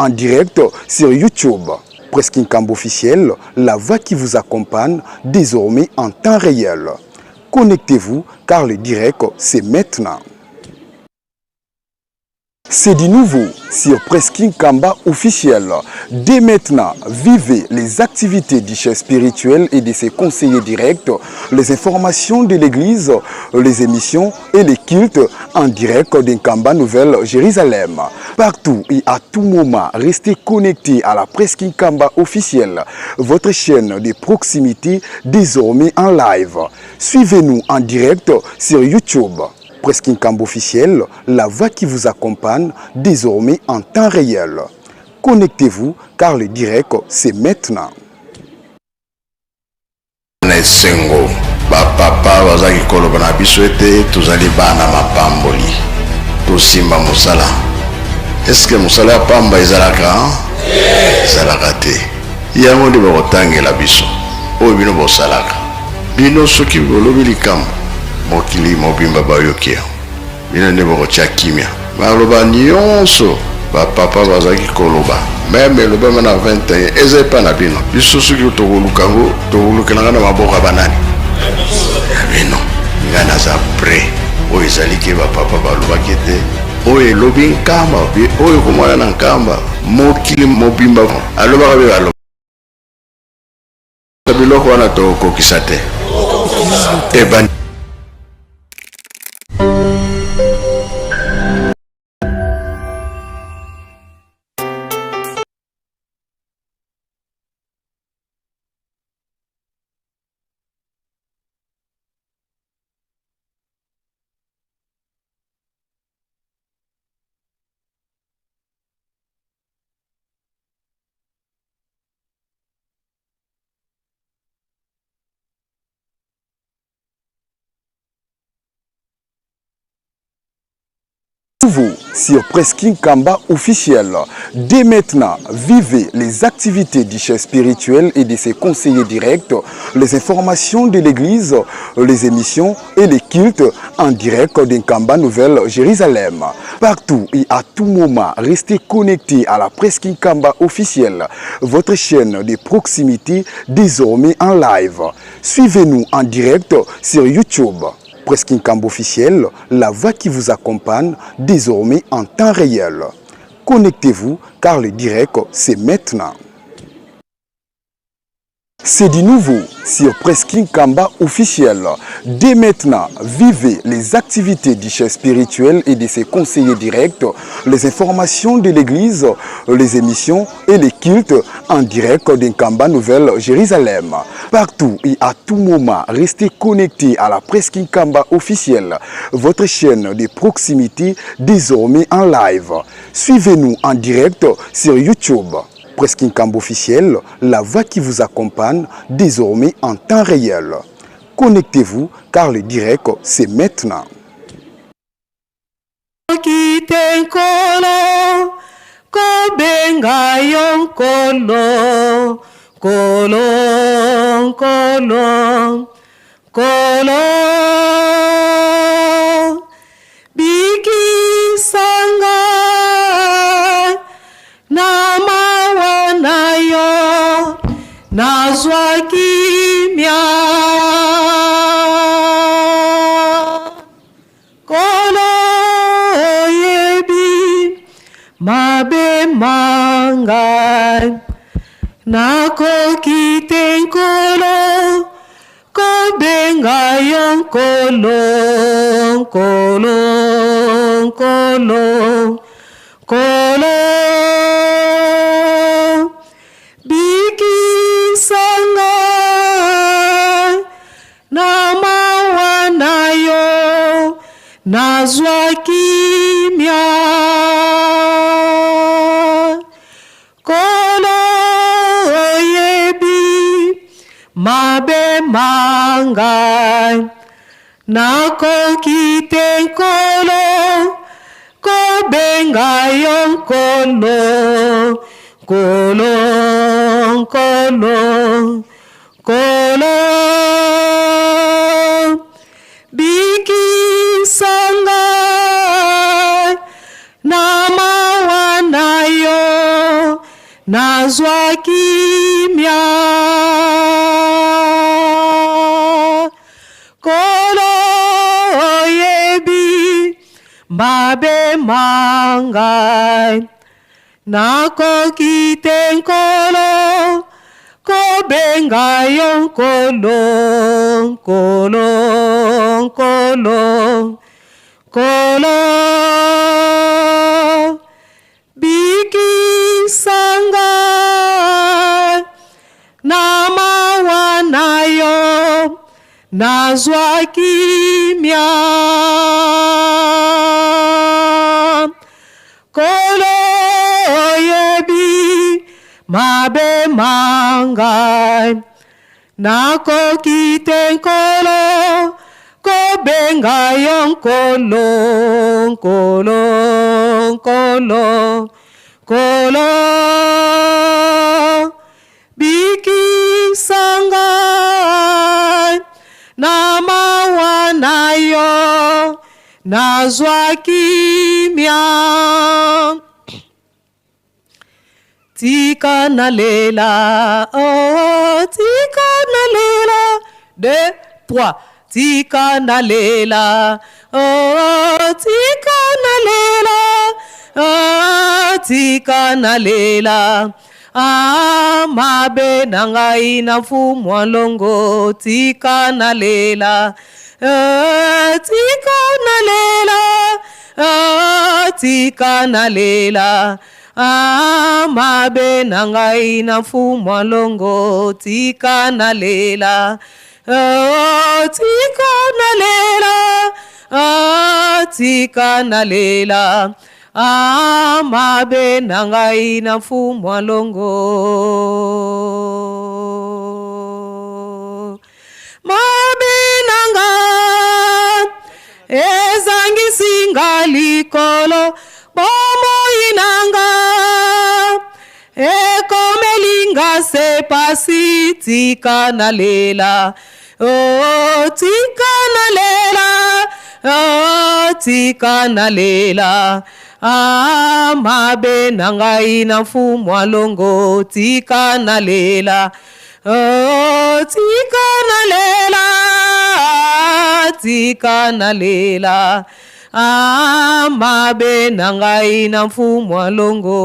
en direct sur YouTube. Presque Cambo officiel, la voix qui vous accompagne désormais en temps réel. Connectez-vous car le direct, c'est maintenant. C'est du nouveau sur Presking Kamba officiel. Dès maintenant, vivez les activités du chef spirituel et de ses conseillers directs, les informations de l'église, les émissions et les cultes en direct d'Nkamba Nouvelle Jérusalem. Partout et à tout moment, restez connectés à la Presking Kamba officielle, votre chaîne de proximité désormais en live. Suivez-nous en direct sur YouTube. Presking Kambo officiel, la voix qui vous accompagne désormais en temps réel. Connectez-vous car le direct, c'est maintenant. Na esengo bapapa bazalaki koloba na biso ete tozali bana mapamboli, tosimba mosala. Eske mosala ya pamba ezalaka? Ezalaka te. Yango nde bakotangela biso oyo bino bosalaka. Bino soki bolobi likambo, mokili mobimba bayoki yango. Bino nde bokotia kimia. Maloba nyonso bapapa bazalaki koloba, meme elobama na 21, eza epa na bino. Biso soki tokoluka yango, tokolukelanga na maboko ya banani? Ya bino. Ngai naza prêt. Oyo ezali ke bapapa balobaki ete oyo elobi Nkamba, oyo komona na Nkamba, mokili mobimba alobaka mpe baloba biloko wana, tokokisa te ebandi. Vous sur Presking Kamba officiel. Dès maintenant, vivez les activités du chef spirituel et de ses conseillers directs, les informations de l'église, les émissions et les cultes en direct d'Nkamba Nouvelle Jérusalem. Partout et à tout moment, restez connectés à la Presking Kamba officielle, votre chaîne de proximité désormais en live. Suivez-nous en direct sur YouTube. Presking Kamba officiel, la voix qui vous accompagne désormais en temps réel. Connectez-vous car le direct, c'est maintenant. C'est du nouveau sur Presking Kamba officiel. Dès maintenant, vivez les activités du chef spirituel et de ses conseillers directs, les informations de l'église, les émissions et les cultes en direct d'Nkamba Nouvelle Jérusalem. Partout et à tout moment, restez connectés à la Presking Kamba officielle, votre chaîne de proximité désormais en live. Suivez-nous en direct sur YouTube. Presking Kambo officiel, la voix qui vous accompagne désormais en temps réel. Connectez-vous car le direct, c'est maintenant. Kite Nkolo kobenga yo Nkolo, Nkolo, Nkolo, Nkolo, bikisa ngai na mawa na yo, nazwa kimia. Nkolo, oyebi mabe ma ngai, nakoki te Nkolo kobenga yo Nkolo, Nkolo, Nkolo, Nkolo, bikisa ngai na mawa na yo, nazwa kimia. Nkolo, oyebi mabe ma ngai, nakoki te Nkolo kobenga yo Nkolo, Nkolo, Nkolo, Nkolo, bikisa ngai na mawa na yo. nazwa kimia. Nkolo oyebi mabe ma ngai, nakoki te Nkolo kobenga yo Nkolo, Nkolo, Nkolo, Nkolo. Bikisa ngai na mawa na yo, nazwa kimia. Nkolo oyebi mabe ma ngai, nakoki te Nkolo kobenga yo Nkolo, Nkolo, Nkolo, Nkolo. Bikisa ngai na mawa na yo, nazwa kimia. Tika nalela, oh, tika nalela. Deux, trois. Tika nalela, oh, tika nalela, oh, tika nalela. Ah, mabe na ngai na mfumu wa longo, tika nalela, eh, tika nalela, ah, tika nalela. Ah, mabe na ngai na mfumu wa longo, tika nalela, oh, tika nalela, ah, tika nalela. Ah, mabe na ngai na mfumu wa longo. Mabe na nga ezangisi nga likolo, bomoi na nga ekomeli nga se pasi, tika nalela, oh, tika nalela, oh, tika nalela. Ah, mabe na ngai na mfumu wa longo, tika nalela, oh, tika nalela, tika nalela. Ah, mabe na ngai na mfumu wa longo.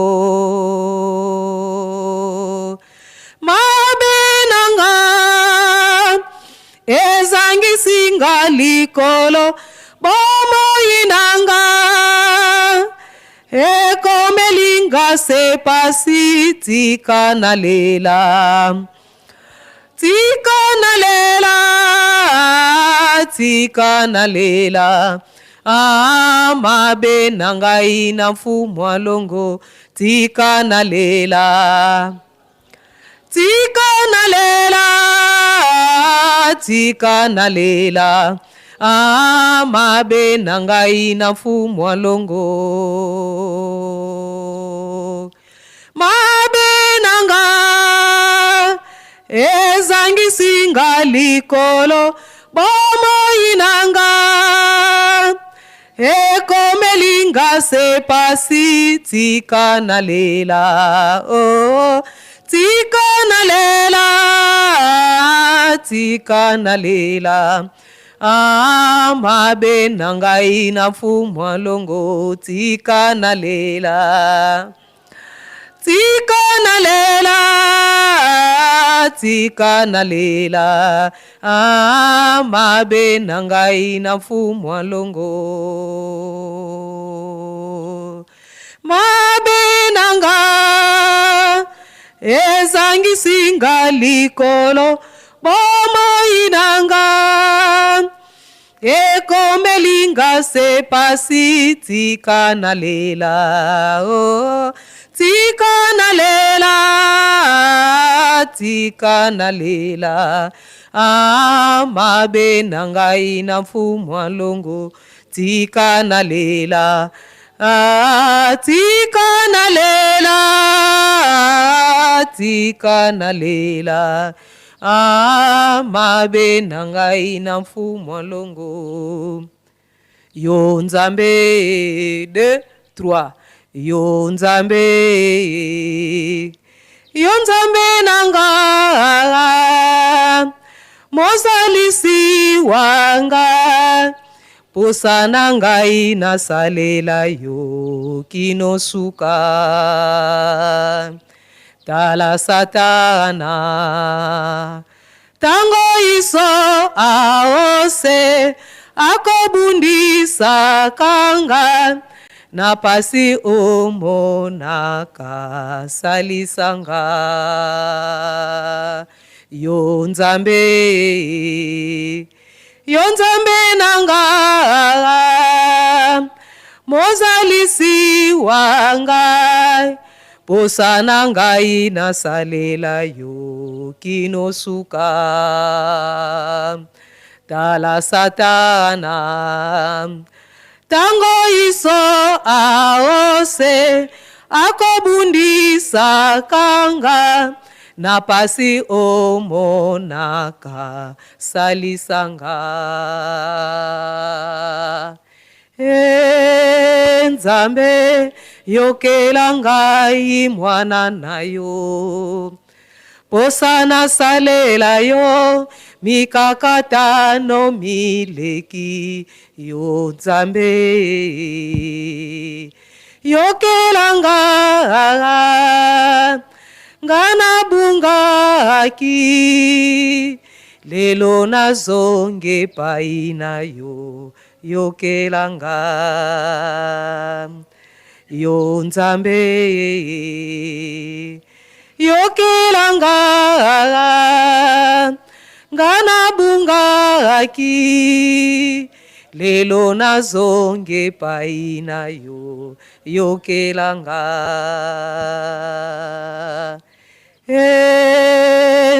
Mabe na nga ezangisi nga likolo, bomoi na nga ekomeli nga se pasi, tika nalela, tika nalela, tika nalela. Ah, mabe na ngai na mfumu wa longo, tika nalela, tika nalela, tika nalela. Ah, mabe na ngai na mfumu wa longo. Mabe na nga ezangisi nga likolo, bomoi na nga ekomeli nga se pasi, tika nalela, oh, tika nalela, tika nalela. Ah, mabe na ngai na mfumu wa longo, tika nalela, tika nalela, tika nalela. Ah, mabe na ngai na mfumu wa longo. Mabe na nga ezangisi nga likolo, bomoi na nga ekomeli nga se pasi, tika nalela, oh, tika nalela, tika nalela. Ah, mabe na ngai na mfumu wa longo, tika nalela, ah, tika nalela, tika nalela. Ah, mabe na ngai na mfumu wa longo. Yo Nzambe, 2, 3. Yo Nzambe. Yo Nzambe na nga, Mozalisi wa nga, Posa na ngai nasalela yo kino suka. Tala Satana, tango iso aose akobundisaka nga na pasi omonaka, salisa nga yo Nzambe, yo Nzambe na nga, Mozalisi wa ngai, posa na ngai nasalela yo kino suka. Tala Satana, tango iso aose akobundisaka nga na pasi omonaka, salisa nga. E Nzambe, yokela ngai mwana na yo, posa nasalela yo mikakatano mileki. Yo Nzambe, yokela nga, nga nabungaki, lelo nazonge epai na yo, yokela nga. Yo Nzambe, yokela nga, nga nabungaki, lelo nazonge epai na yo, yokela nga. E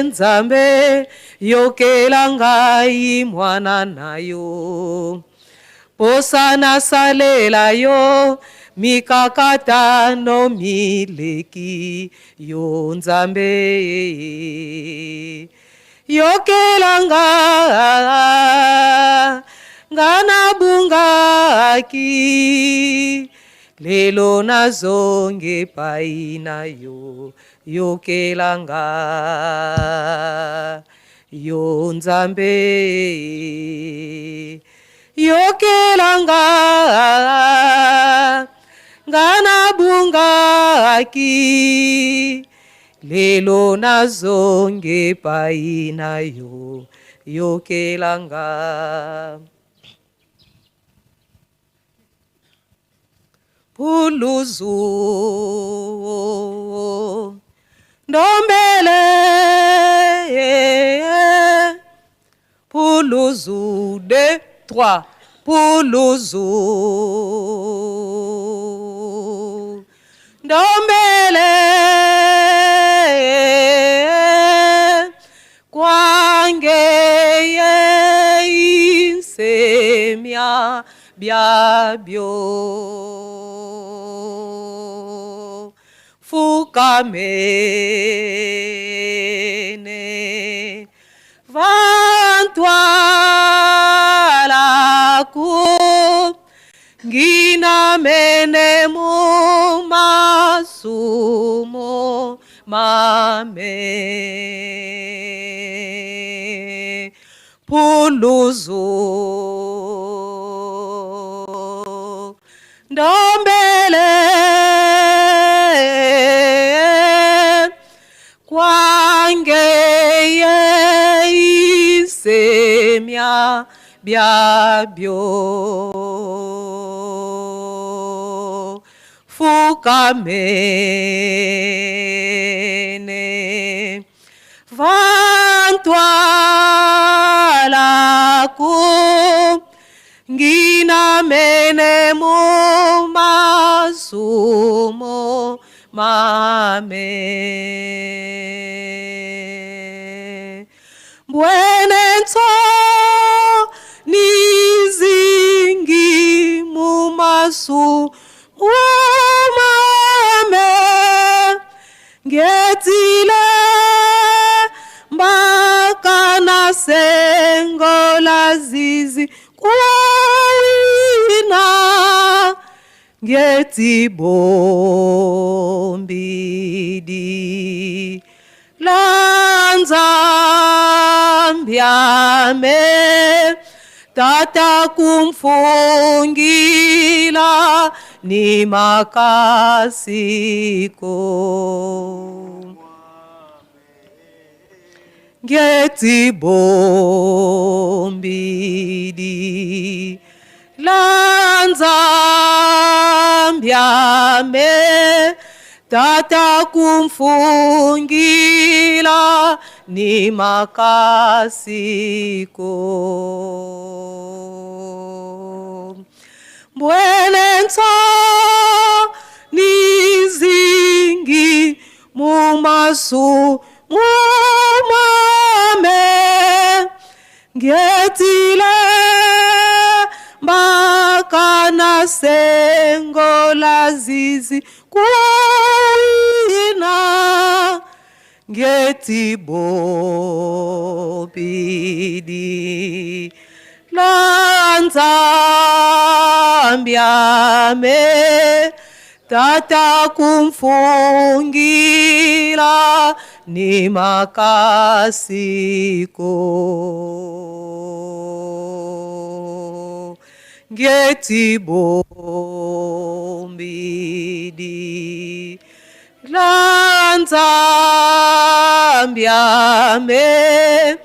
Nzambe, yokela ngai mwana na yo, posa nasalela yo mikakatano mileki. Yo Nzambe, yokela nga, nga nabungaki, lelo nazonge epai na yo, yokela nga. Yo Nzambe, yokela nga, nga nabungaki, lelo nazonge epai na yo, yokela nga. Puluzu ndombele, puluzu, 2, 3, puluzu ndombele kwangeye insemya byabyo fukamene vantwalaku nginamene mumasumo mame puluzu ndombele kwangeye isemya byabyo fukamene vantwalaku nginamene mumasumo mame mbwenenso nizingi mumasu mumame ngetsile mbakana sengola zizi kuwina ngetsibombidi. Nzambiame Tata kumfungila ni makasiko. Ngeti bombidi la Nzambiame Tata kumfungila ni makasiko. Mbwele nso nizingi mumasu mumame ngetile mbakana sengo lazizi kuina ngeti bobidi la Nzambiame Tata kumfungila ni makasiko. Ngeti bombidi la Nzambiame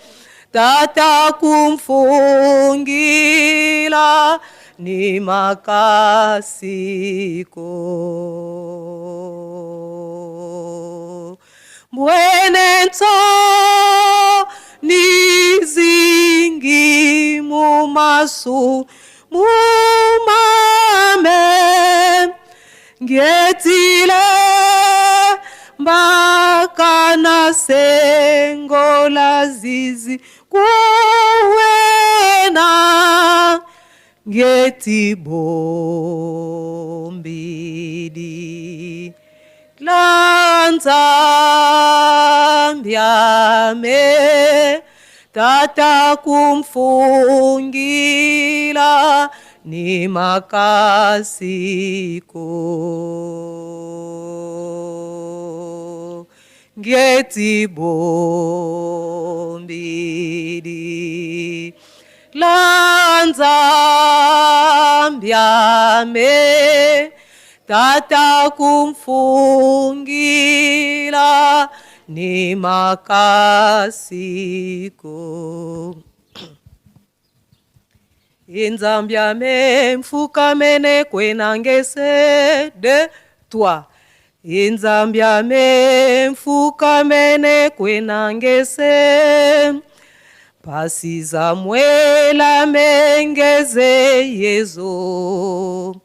Tata kumfungila ni makasiko. Mbwene nso nizingi mumasu mumame ngetile mbakana sengo lazizi kuwena ngeti bombidi la Nzambiame Tata kumfungila ni makasiko. Ngeti bombidi la Nzambiame Tata kumfungila ni makasiko. Inzambiame mfukamene kwenangese de toi. Inzambiame mfukamene kwenangese Pasi zamwela mengeze yezo.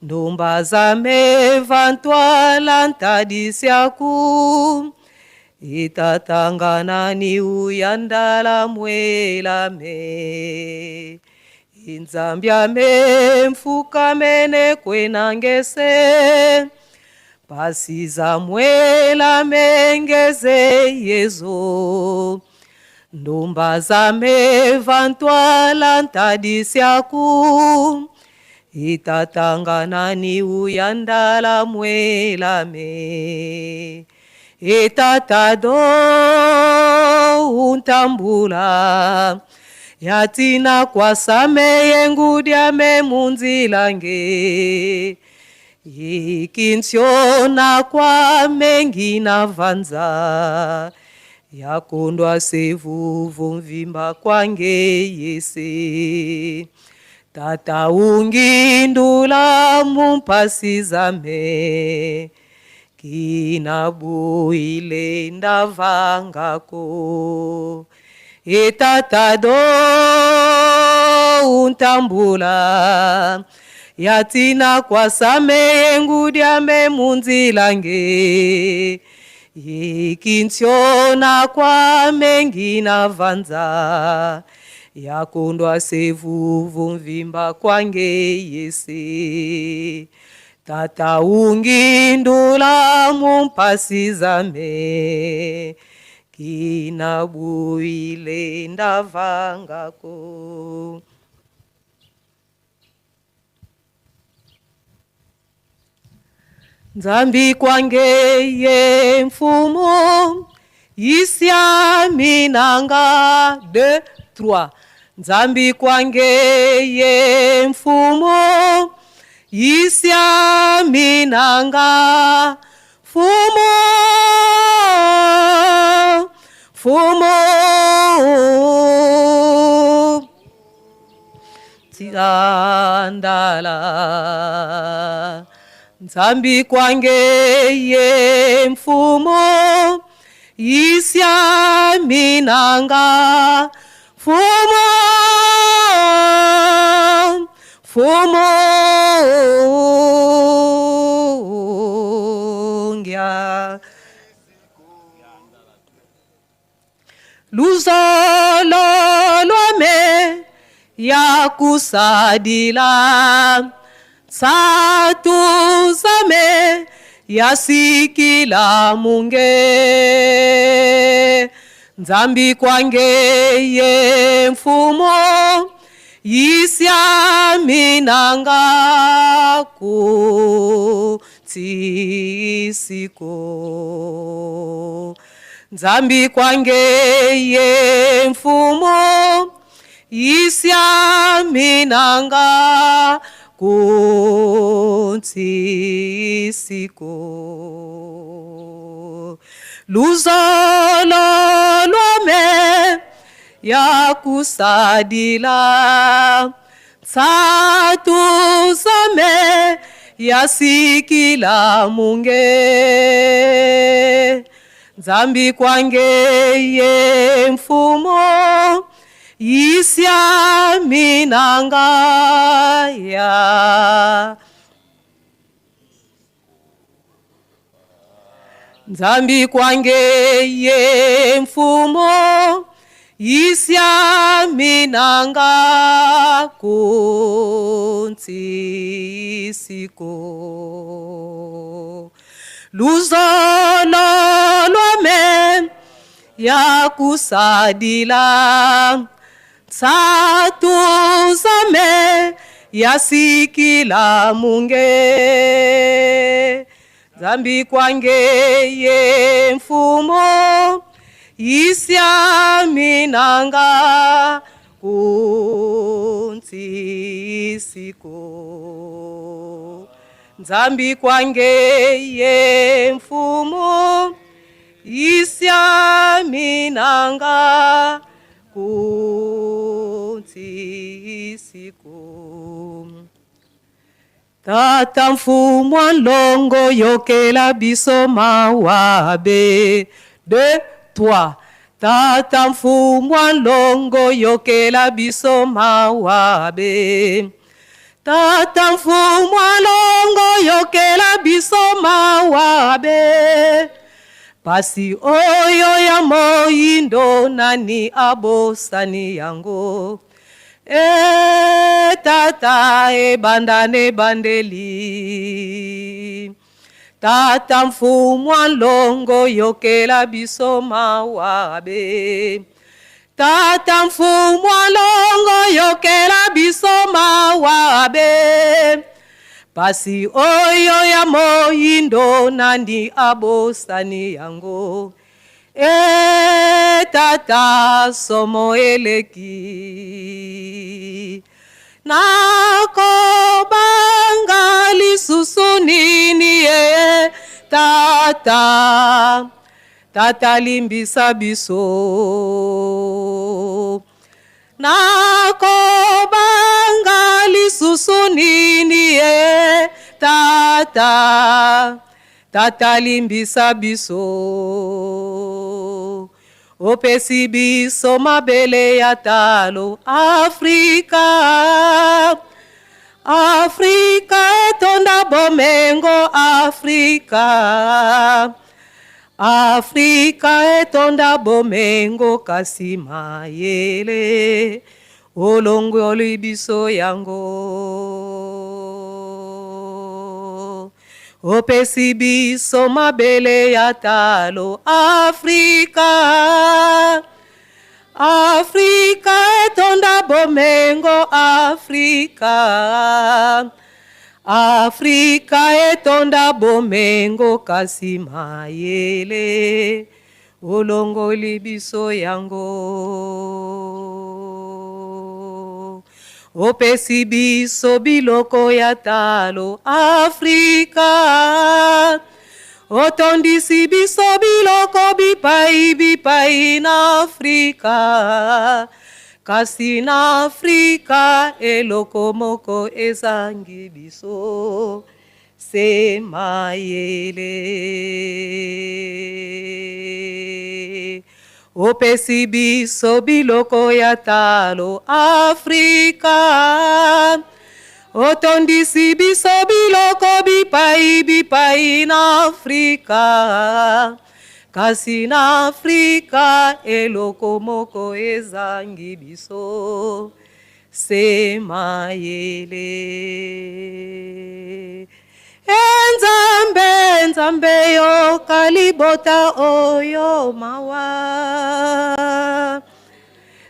Ndumba zame vantwala ntadisiaku Itatangana ni uyandala mwela me. Inzambiame mfukamene kwenangese Pasi zamwela mengeze yezo. Ndumba zame vantwala ntadisiaku Itatangana ni uyandala mwela me. Itatado untambula Yatina kwasame yengudiame munzilange. Ikinsiona kwa mengina vanza Yakondwa sevuvu mvimba kwange yese. Tata ungindula mumpasi zame Kinabuile ndavangako. Itata do untambula Yatina kwasame yengudiame munzilange. Ikinsiona kwa mengina vanza Yakondwa sevuvu mvimba kwange yese. Tata ungindula mumpasi zame Kinabuile ndavangako. Nzambi kwange ye mfumo Yisiami na nga 2 3 Nzambi kwange ye mfumo Yisiami na nga Mfumo Mfumo Tiandala Nzambi kwange ye mfumo Yisia minanga Mfumo Mfumo Ngia Luzolo lwame ya kusadila Satu zame ya sikila munge Nzambi kwange ye mfumo Yisia minanga ku tsisiko Nzambi kwange ye mfumo Yisia minanga ku tsisiko Luzolo lwame ya kusadila Tsatu zame ya sikila munge Nzambi kwange ye mfumo Yisia minanga ya Nzambi kwange ye mfumo Yisia minanga ku ntsisiko Luzolo lwame ya kusadila Tsatu zame ya sikila munge Nzambi kwange ye mfumo Yisia minanga ku ntsisiko Nzambi kwange ye mfumo Yisia minanga ku ntsisiko Tata mfumo wa longo yokela biso mawabe 2 3 Tata mfumo wa longo yokela biso mawabe Tata mfumo wa longo yokela biso mawabe Pasi oyo ya moyindo nani abosani yango E tata ebanda nebandeli Tata mfumu wa longo yokela biso mawabe Tata mfumu wa longo yokela biso mawabe Pasi oyo ya moyindo nani abosani yango E tata somo eleki Nakobanga lisusu nini ye tata Tata limbisa biso Nakobanga lisusu nini ye tata Tata limbisa biso Opesi biso mabele ya talo Afrika Afrika etonda bomengo Afrika Afrika etonda bomengo kasi mayele olongoli biso yango Opesi biso mabele ya talo Afrika Afrika etonda bomengo Afrika Afrika etonda bomengo kasi mayele Olongoli biso yango. Opesi biso biloko ya talo Afrika. Otondisi biso biloko bipai bipai na Afrika. Kasi na Afrika eloko moko ezangi biso se mayele. Opesi biso biloko ya talo Afrika. Otondisi biso biloko bipai bipai na Afrika. Kasi na Afrika eloko moko ezangi biso se mayele. E Nzambe, Nzambe yoka libota oyo mawa.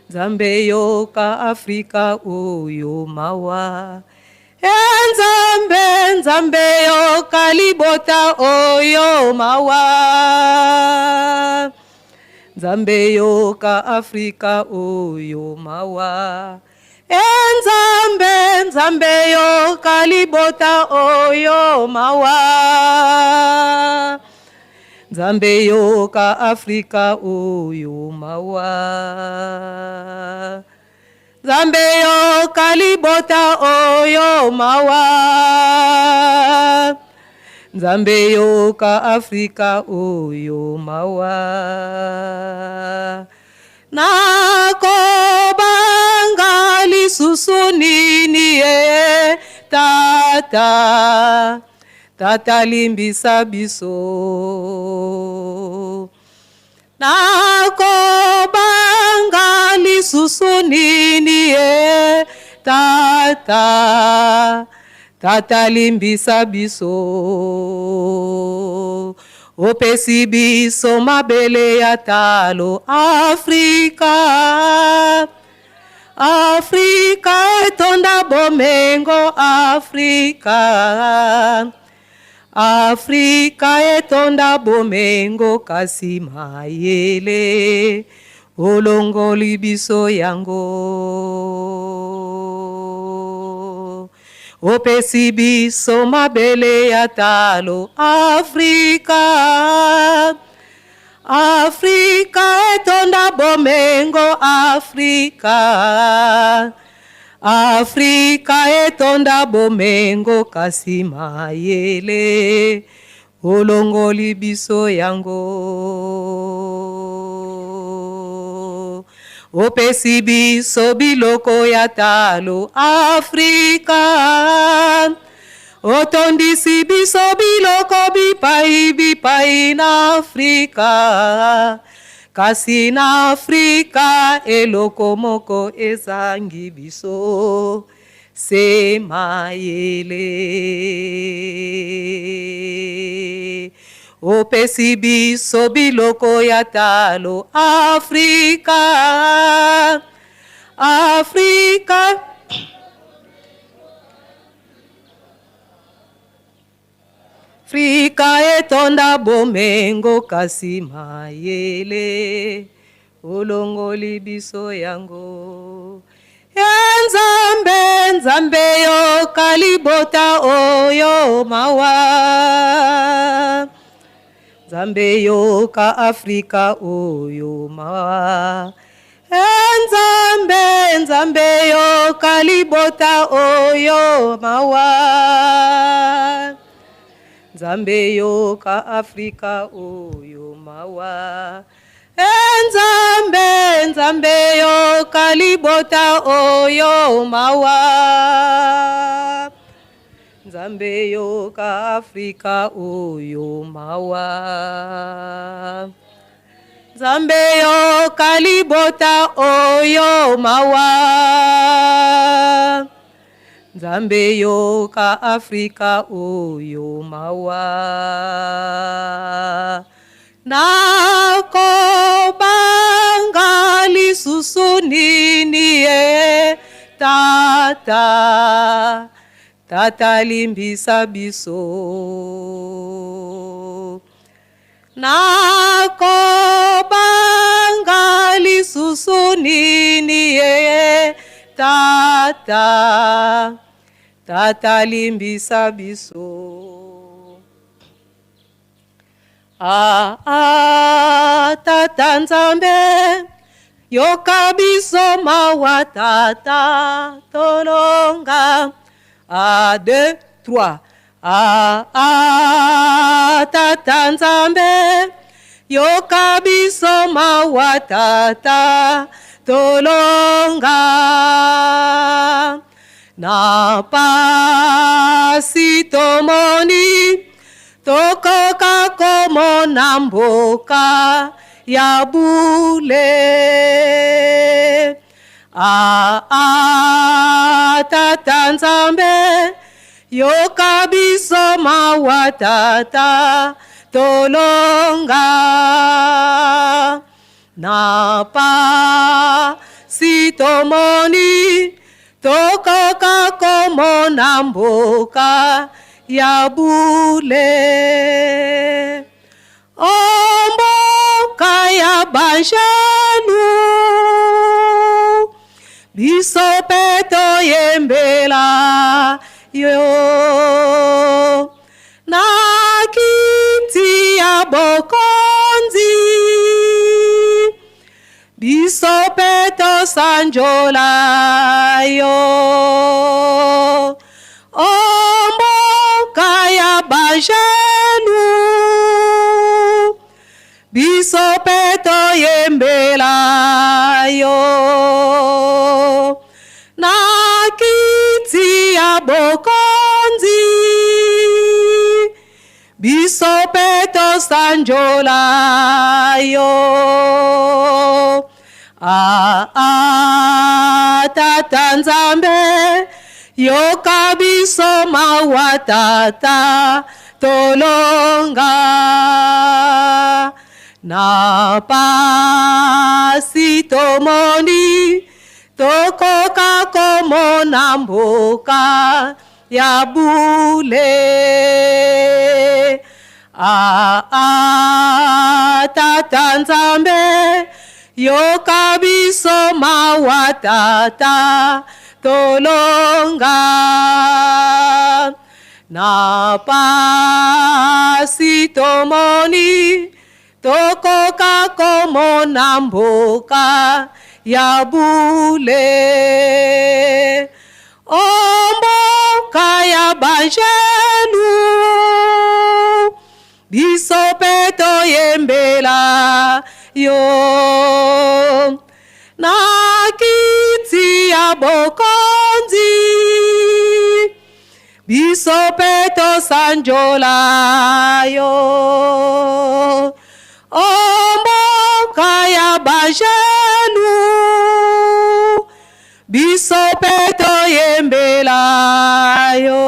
Nzambe yoka Afrika oyo mawa. E Nzambe, Nzambe yoka libota oyo mawa. Nzambe yoka Afrika oyo mawa. E Nzambe, Nzambe yoka libota oyo mawa. Nzambe yoka Afrika oyo mawa. Nzambe yoka libota oyo mawa. Nzambe yoka Afrika oyo mawa. Nakobanga lisusu nini ye tata, tata limbisa biso. Nakobanga lisusu nini ye tata, tata limbisa biso. Opesi biso mabele ya talo Afrika. Afrika etonda bomengo Afrika. Afrika etonda bomengo kasi mayele olongoli biso yango. Opesi biso mabele ya talo Afrika. Afrika etonda bomengo Afrika. Afrika etonda bomengo kasi mayele olongoli biso yango. Opesi biso biloko ya talo Afrika. Otondisi biso biloko bipai bipai na Afrika. Kasi na Afrika eloko moko ezangi biso se mayele. Opesi biso biloko ya talo Afrika. Afrika. Afrika etonda bomengo kasi mayele olongoli biso yango. E Nzambe, Nzambe yoka libota oyo mawa. Nzambe yoka Afrika oyo mawa. E Nzambe, Nzambe yoka libota oyo mawa. Nzambe yoka Afrika oyo mawa. E Nzambe, Nzambe yoka libota oyo mawa. Nzambe yoka Afrika oyo mawa. Nzambe yoka libota oyo mawa. Nzambe yoka Afrika oyo mawa. Nakobanga lisusu nini ye tata, tata limbisa biso. Nakobanga tata, tata limbisa biso. Ah, ah, tata Nzambe, yoka biso mawa tata, tolonga. A, deux, trois. Ah, ah, tata Nzambe, yoka biso mawa tata, tolonga. Na pasi tomoni, tokoka komona mboka ya bule. Ah, ah, tata Nzambe, yoka biso mawa tata, tolonga. Na pasi tomoni, tokoka komona mboka ya bule. O mboka ya banjelu, biso mpe toyembela yo. Na kiti ya bokonzi, biso mpe tosanjola yo. O mboka ya banjelu, biso mpe toyembela yo. Na kiti ya bokonzi, biso mpe tosanjola yo. Ah, ah, tata Nzambe, yoka biso mawa tata, tolonga. Na pasi tomoni, tokoka komona mboka ya bule. Ah, ah, tata Nzambe, yoka biso mawa tata, tolonga. Na pasi tomoni, tokoka komona mboka ya bule. O mboka ya banjelu, biso mpe toyembela yo. Na kiti ya bokonzi, biso mpe tosanjola yo. O mboka ya banjelu, biso mpe toyembela yo.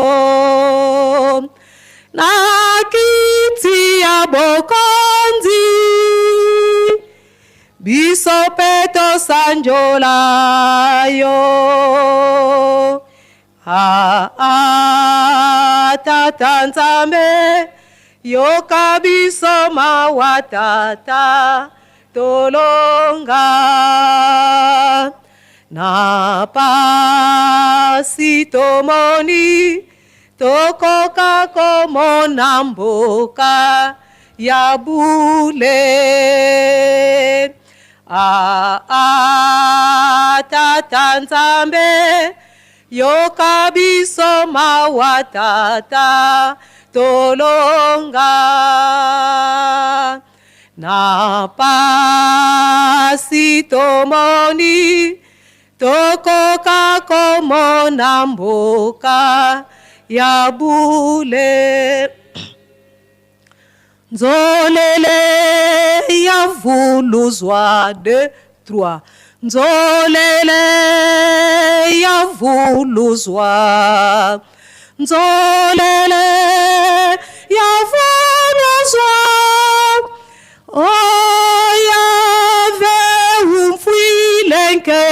Na kiti ya bokonzi, biso mpe tosanjola yo. Ah, ah, tata Nzambe, yoka biso mawa tata, tolonga. Na pasi tomoni, tokoka komona mboka ya bule. Ah, ah, tata Nzambe, yoka biso mawa tata, tolonga. Na pasi tomoni, tokoka komona mboka ya bule. Nzolele ya vuluzwa, 2, 3. Nzolele ya vuluzwa, nzolele ya vuluzwa. Oyave umfwilenke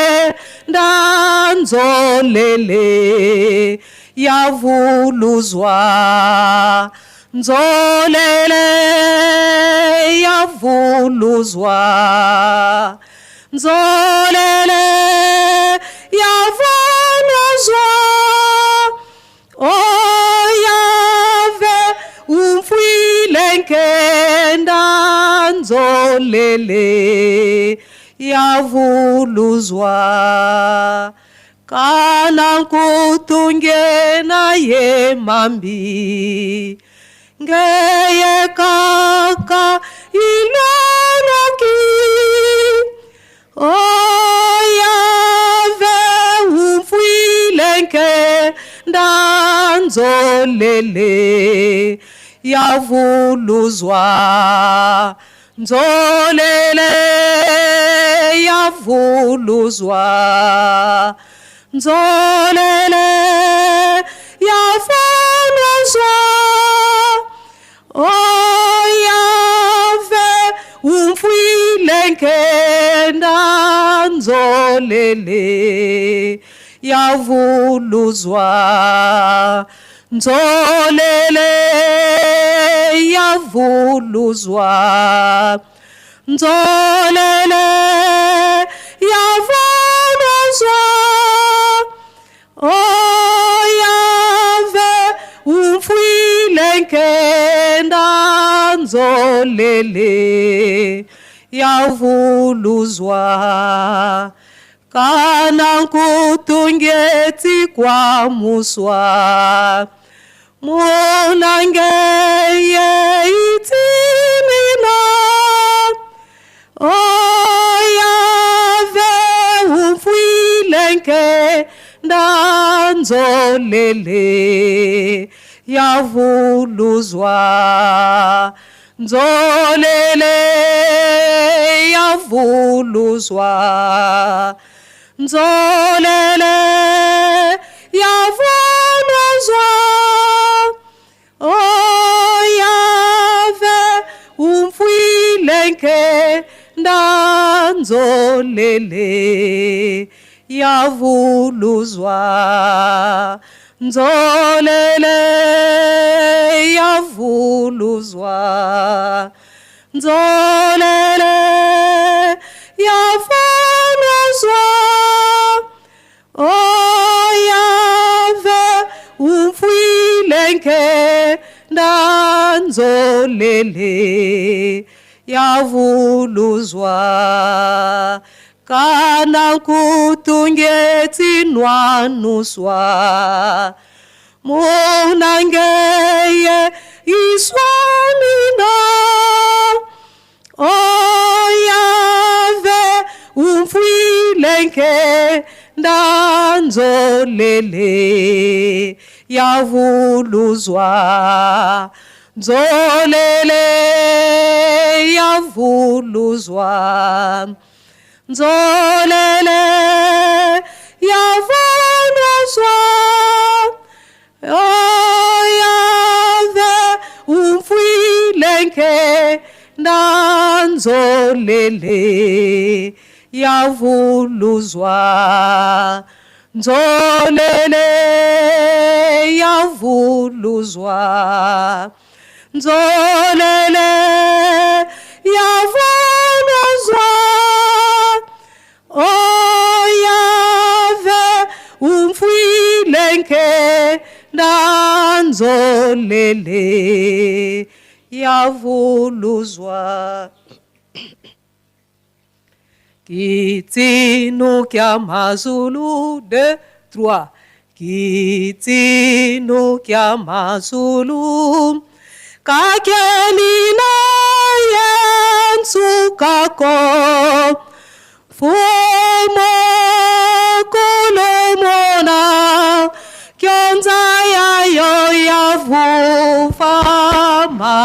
ndanzolele ya vuluzwa, nzolele ya vuluzwa, nzolele ya vuluzwa. nzolele yavuluzwa kana nkutungena ye mambi ngeye kaka iloloki oyave umfwilenke ndanzolele yavuluzwa nzolele yavuluzwa nzolele yavuluzwa oyave umfwilenke ndanzolele yavuluzwa nzolele yavuluzwa nzolele yavuluzwa oyave umfwilenke ndanzolele yavuluzwa kana nkutungetsi kwa muswa munangeye itimina oyave umfwilenke ndanzolele yavuluzwa nzolele yavuluzwa nzolele yavuluzwa oyave umfwilenke ndanzolele yavuluzwa nzolele yavuluzwa nzolele yavuluzwa oyave umfwilenke ndanzolele yavuluzwa kana kutungetsinwanuswa munangeye iswamina oyave umfwilenke ndanzolele yavuluzwa nzolele yavuluzwa nzolele yavuluzwa oyave umfwilenke ndanzolele yavuluzwa nzolele yavuluzwa nzolele yavuluzwa oyave umfwilenke ndanzolele yavuluzwa Kitinu kya mazulu deux trois Kitinu kya mazulu kakelina yensukako fumo kulumona kyonza yayo yavufama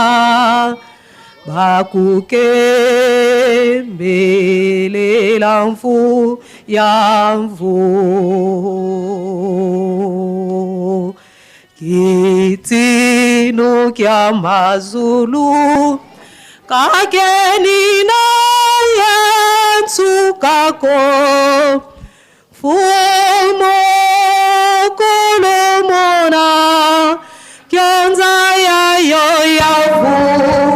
bakukembelela mfu ya mvu kitino kya mazulu kakenina yensukako fumo kulumona kyonza yayo yavuvama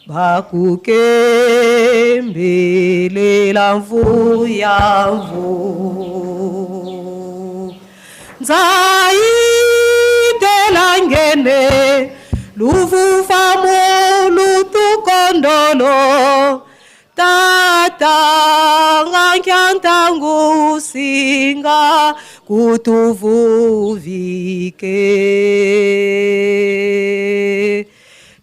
bakukembelela mvu ya mvu nzayitela ngene luvufa molu Tukondolo tata ngankya ntangu singa kutuvuvike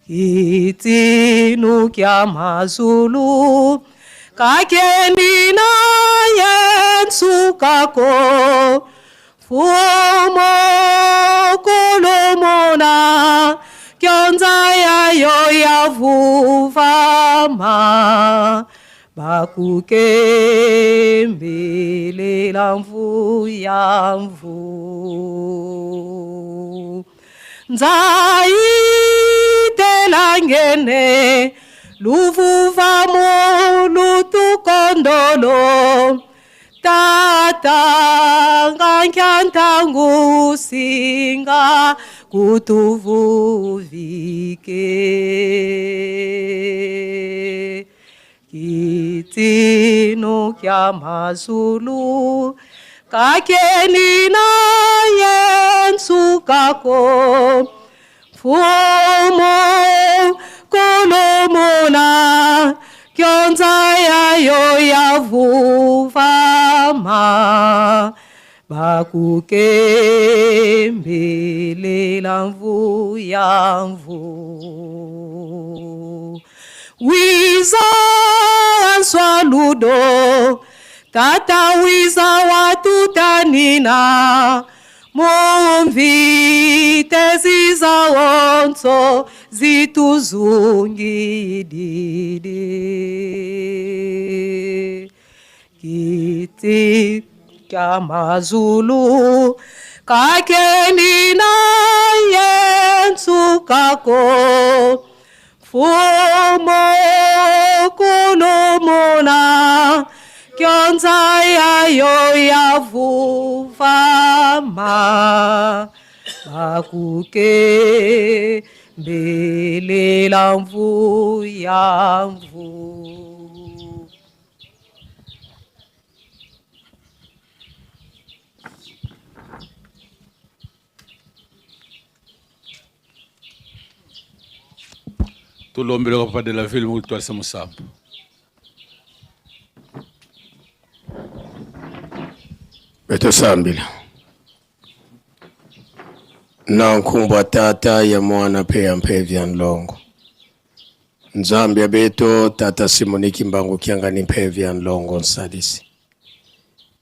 Itinu kya mazulu kakeni na yensukako fumo kulumuna kyonza yayo yavuvama bakukembelela mvu ya mvu nzayitelangene luvuvamo lutukondolo tata ngankyantangu singa kutuvuvike kitinu kya mazulu kakeni na yensukako fumo kolomona kyonza yayo yavuvama bakukembelela mvu ya mvu wiza swaludo tata wiza watutanina mumvi teziza onso zituzungididi kiti kya mazulu kakeni na yensukako fumo kulumuna kyonza yayo yavuvama bakuke mbelela mvu ya mvu Tulombele papa de la ville mukutwalisa musambo. Betosambila na nkumbwa tata ya mwana pe ya mpevya nlongo nzambi ya beto tata simoni kimbangu kiangani mpevya nlongo nsalisi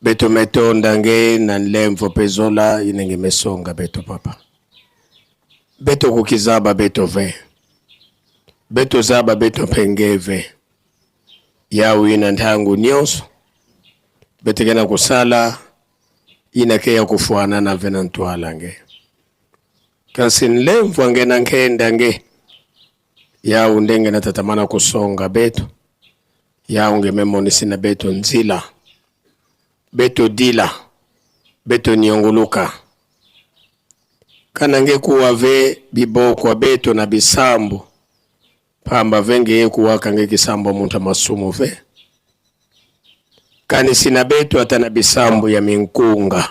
beto metonda nge na nlemvo pezola inenge mesonga beto papa beto kukizaba beto ve beto zaba beto mpengeve yawe ina ntangu nyonso betekena kusala inake ya kufuana na vena ntwala nge kasi nlemvu ange na nkenda nge yawu ndenge na tatamana kusonga beto yawu nge memonisi na beto nzila beto dila beto nionguluka kana nge kuwa ve bibokwa beto na bisambu pamba venge ye kuwaka nge kisambu muntu amasumu ve kani sina beto ata na bisambu ya minkunga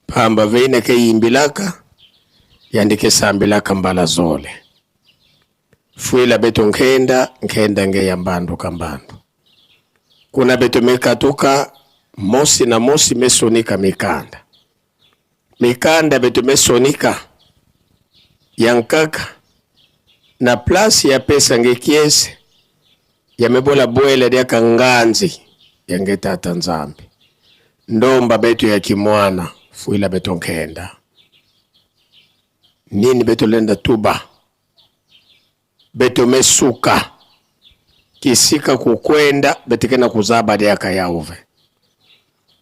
pamba ve ineke yimbilaka yandike sambilaka mbala zole fuila beto nkenda nkenda nge ya mbandu kambandu kuna beto mekatuka mosi na mosi mesonika mikanda mikanda beto mesonika yankaka na place ya pesa nge kiese yamebola bwele lyaka nganzi yange tata nzambi ndomba beto ya kimwana fuila beto nkenda nini beto lenda tuba beto mesuka kisika kukwenda betekena kuzaba lyaka yauve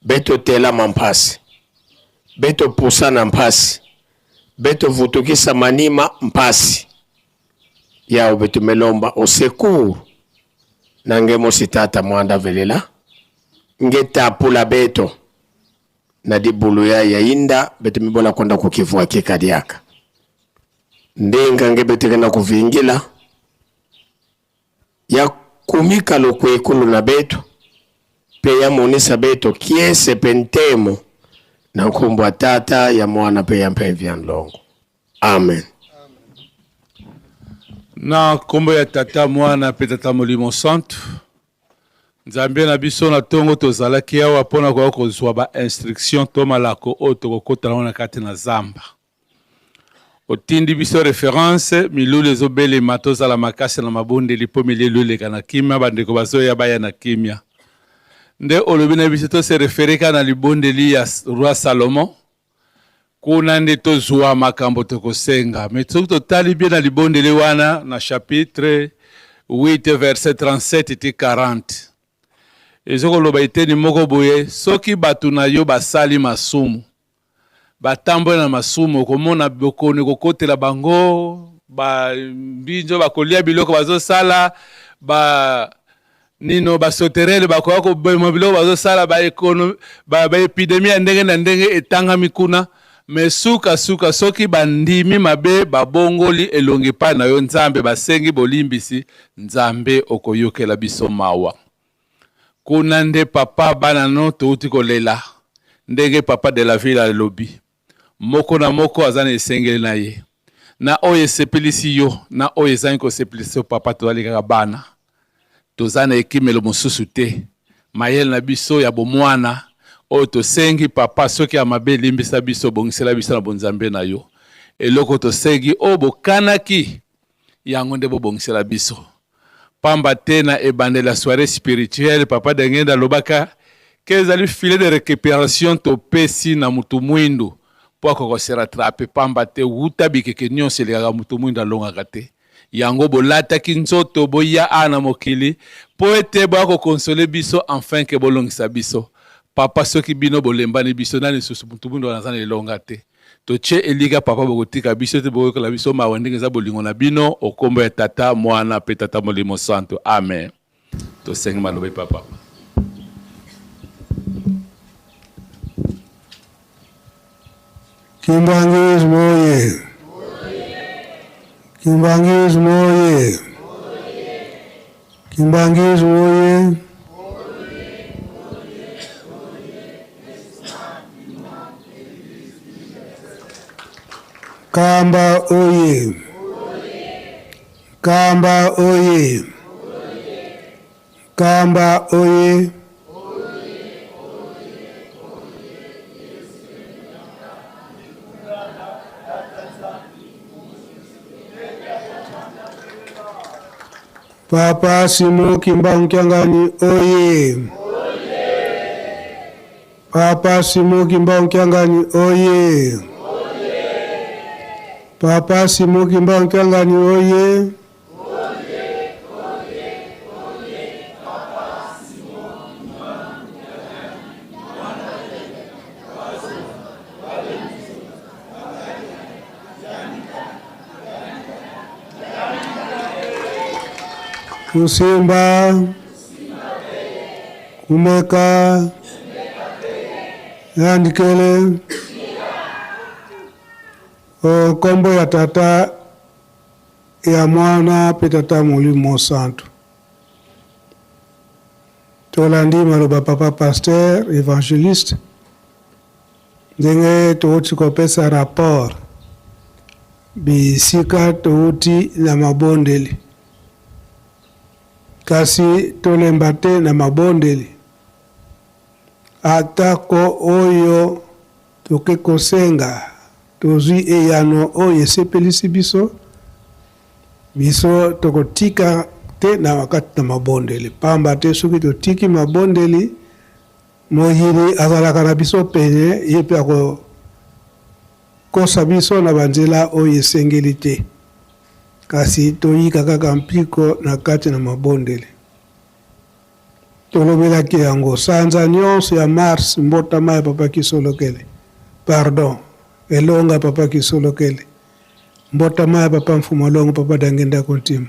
beto telama mpasi beto pusana mpasi beto vutukisa manima mpasi yao beto melomba osekuru nange mosi tata mwanda velela nge tapula beto na dibulu ya yainda beto mibola konda kukivua kikadiaka ndenga nge betekena kuvingila ya kumika lokwekulu na beto pe ya monisa beto kiese pe ntemo na nkumbwa tata ya mwana pe ya mpevya nlongo. Amen. Na nkombo ya Tata, Mwana mpe Tata Molimo Santu, Nzambe na biso, na ntongo tozalaki awa mpo na koya kozwa ba instruction to malako oyo tokokota nango na kati na zamba. Otindi biso reference, milulu ezobelema, tozala makasi na mabondeli mpo milulu eleka na kimia, bandeko bazoya baya na kimia. Nde olobi na biso to se referer kaka na libondeli ya roi Salomon, kuna nde tozwa makambo tokosenga. Mais soki totali bien na libondeli wana na chapitre 8 verset 37 ti 40, ezokoloba eteni moko boye, soki bato na yo basali masumu, batamboli na masumu, okomona bokono ekokotela bango, ba mbinzo bakolia biloko bazosala, ba nino ba sauterelle bakoya kobema biloko bazosala, ba ekono ba, ba epidemie ya ndenge na ndenge etangami kuna. Me suka suka soki bandimi mabe, babongoli elongi epai na yo Nzambe, basengi bolimbisi, Nzambe okoyokela biso mawa. Kuna nde papa bana no touti kolela ndenge papa de la ville alobi, moko na moko aza na esengeli na ye, na oyo esepelisi yo na oyo ezangi kosepelisa yo. Papa, tozali kaka bana, toza na ekimelo mosusu te. Mayele na biso ya bomwana oyo tosengi papa, soki ya mabe limbisa biso, bongisela biso na bonzambe na yo. Eloko tosengi oyo bokanaki yango nde bobongisela biso, pamba te na ebandeli ya soirée spirituelle papa Dengenda alobaka ke ezali filet de récupération topesi na mutu mwindu mpo akoka se rattraper, pamba te wuta bikeke nyonso elekaka mutu mwindu alongaka te. Yango bolataki nzoto boya awa na mokili mpo ete boya kokonsole biso enfin ke bolongisa biso. Papa, soki bino bolembani biso nani lisusu? Mutu mwindu wana aza na elonga te. Totie elika papa, bokotika biso te, bokoyokola biso mawa ndenge eza bolingo na bino. Okombo ya Tata, Mwana pe Tata Molimo Santu, amen. Tosengi maloba epa papa. Kimbanguisme oye! Kimbanguisme oye! Kimbanguisme oye! Kamba oye! Kamba oye! Kamba oye! Papa Simon Kimbangu Kiangani oye! Papa Simon Kimbangu Kiangani oye! Papa Simon Kimbangu Kiangani oye! Kusimba, kumeka, yandikele, o kombo ya Tata, ya Mwana mpe Tata Molimo Mosantu. Tolandi maloba papa pasteur évangéliste ndenge touti kopesa rapport bisika touti na mabondeli, kasi tolemba te na mabondeli, atako oyo toke kosenga tozwi eyano oyo esepelisi biso, biso tokotika te na kati na mabondeli, pamba te soki totiki mabondeli, moyini azalaka na biso pene, ye mpe akokosa biso na banzela oyo esengeli te. Kasi toyika kaka mpiko na kati na mabondeli. Tolobelaki yango sanza nyonso ya mars, mbotama ya papa Kisolokele, pardon, elonga papa Kisolokele, mbotama ya papa Mfumalongo, papa Dangenda Kontima.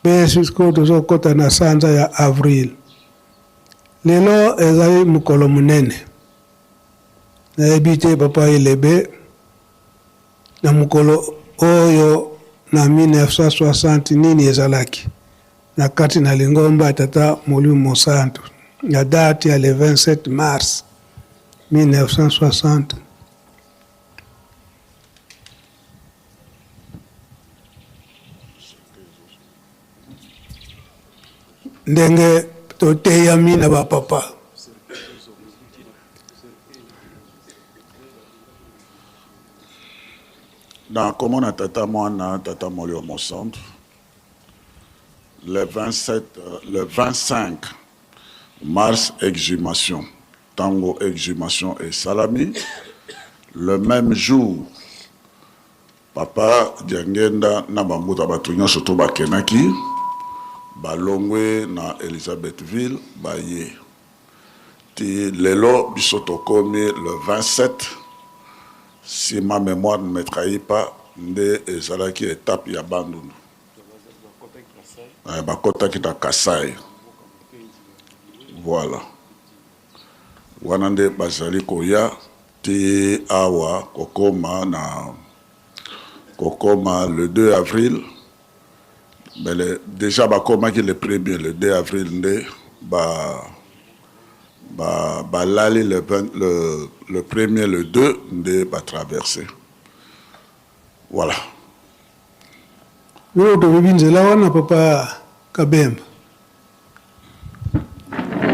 Mpe sikoyo tozokota na sanza ya avril. Lelo ezali mokolo monene. Nayebi te papa Elebe na mokolo oyo na 1960 nini ezalaki na kati na lingomba ya Tata Molimo Mosantu na date ya le 27 mars 1960. Ndenge toteyami na ba papa. Na komona Tata Mwana, Tata Molimo Mosantu, le 27, le 25 mars exhumation, tango exhumation esalami, le meme jour Papa Diangienda na ba mbuta batu nionso tout bakenaki, balongwe na Elisabethville baye ti lelo biso tokomi le 27 si ma memoire ne me trahit pas nde ezalaki etape ya Bandundu bakotaki na Kasai voilà. Wana nde bazali koya ti awa kokoma na kokoma le 2 avril mais le, dejà bakomaki le premier le 2 avril nde ba ba balali le, le, le premier le 2 nde ba traverse voilà. Bino toyebi nzela wana papa Kabemba.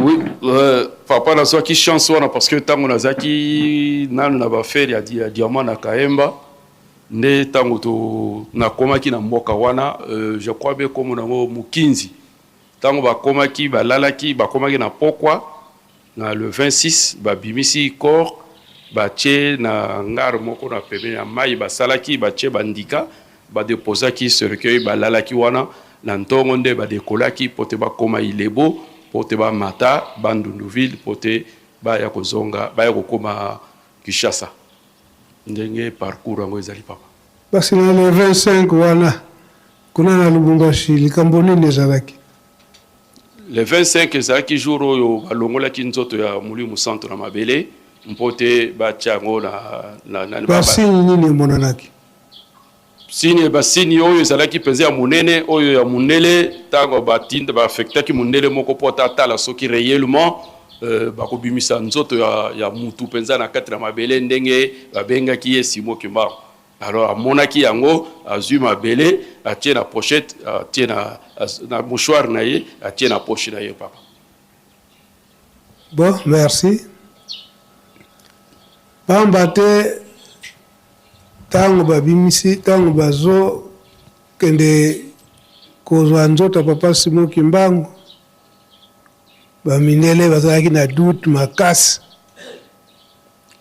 Oui, euh, papa nazwaki chance wana parce que ntango nazalaki nanu na bafere ya, ya diamant na Kaemba nde ntango to nakomaki na mboka wana euh, je crois be kombo nango Mukinzi ntango bakomaki balalaki bakomaki na pokwa na le 26 babimisi corps batie na ngare moko na pembeni ya mai basalaki batie bandika Ba deposaki cercueil ba lalaki wana, na ntongo nde ba decolaki po te bakoma Ilebo po te ba mata Bandundu ville po te baya kozonga baya kokoma Kinshasa. Ndenge parcours yango ezali papa. Basi na le 25 wana kuna na Lubumbashi likambo nini ezalaki? Le 25 ezalaki jour oyo balongolaki nzoto ya Molimo Santu na mabele mpo te batia yango na, na, na, Ba signe nini emonanaki? Signe, ba signe oyo ezalaki mpenza ya monene, oyo ya mundele, ntango batinda, ba affectaki mundele moko mpo ata atala soki reellement euh, bakobimisa nzoto ya, ya mutu mpenza na kati na mabele ndenge babengaki ye Simon Kimbangu. Alors amonaki yango, azui mabele, atie na pochette, atie na, na mouchoir na ye, atie na poche na ye papa. Bon, merci. Pamba te tango babimisi, tango bazo kende kozwa nzoto ya papa Simon Kimbangu, ba mindele bazalaki na doute makasi.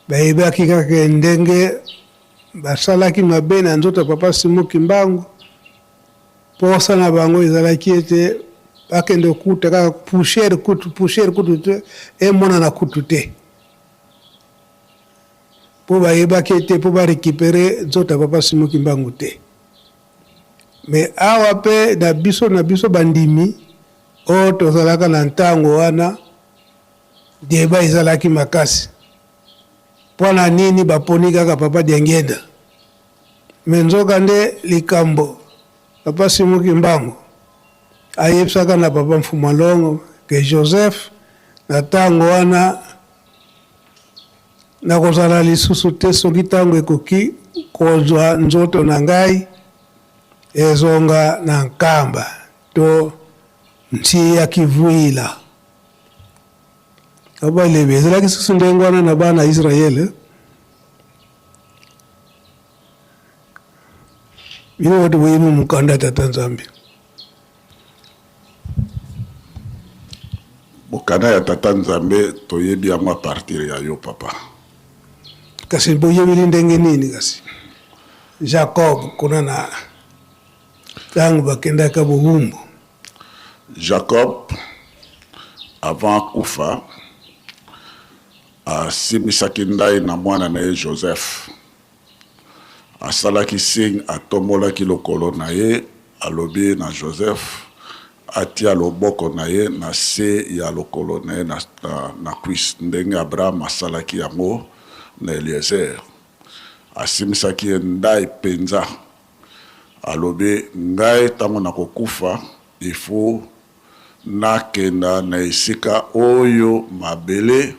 Bayebaki kaka ndenge basalaki mabe na nzoto ya papa Simon Kimbangu, posa na bango ezalaki ete bakende kokuta kaka poussière kutu, poussière kutu te, emonana kutu te. Po bayebaki ete po ba recuperer nzoto ya papa Simon Kimbangu te. Mais awa pe na biso na biso bandimi oyo tozalaka na ntango wana, Debat ezalaki makasi pona nini baponi kaka papa Diangienda mais nzoka nde likambo papa Simon Kimbangu ayebisaka na papa Mfuma Longo que Joseph na tango wana nakozala lisusu te soki tango ekoki kozwa nzoto na ngai ezonga na Nkamba to nti ya Kivuila. Abalebe ezalaki susu ndenge wana na bana ya Israele. Bino bato boyebi mokanda ya Tata Nzambe. Mokanda ya Tata Nzambe toyebi yango a partir ya yo papa. Kasi boyebeli ndenge nini kasi Jacob kuna na ntango bakendaka bowumbu? Jacob avant akufa asimbisaki ndayi na mwana na ye Joseph. Asalaki signe, atombolaki lokolo na ye, alobi na Joseph atia loboko na ye na se ya lokolo na ye na, na, na cuisse, ndenge Abraham asalaki yango na Eliezer. Asimbisaki ye ndayi penza. Alobi ngai tango nakokufa il faut nakenda na esika oyo mabele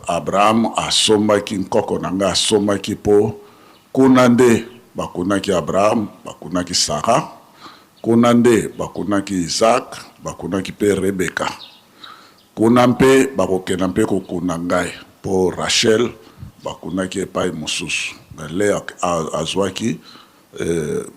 Abraham asombaki, nkoko na ngai asombaki, po kuna nde bakunaki Abraham, bakunaki Sarah. Kuna nde bakunaki Izaak, bakunaki mpe Rebeka. Kuna mpe bakokenda mpe kokunda ngai, mpo Rashele bakunaki epai mosusu. Mais Lea azwaki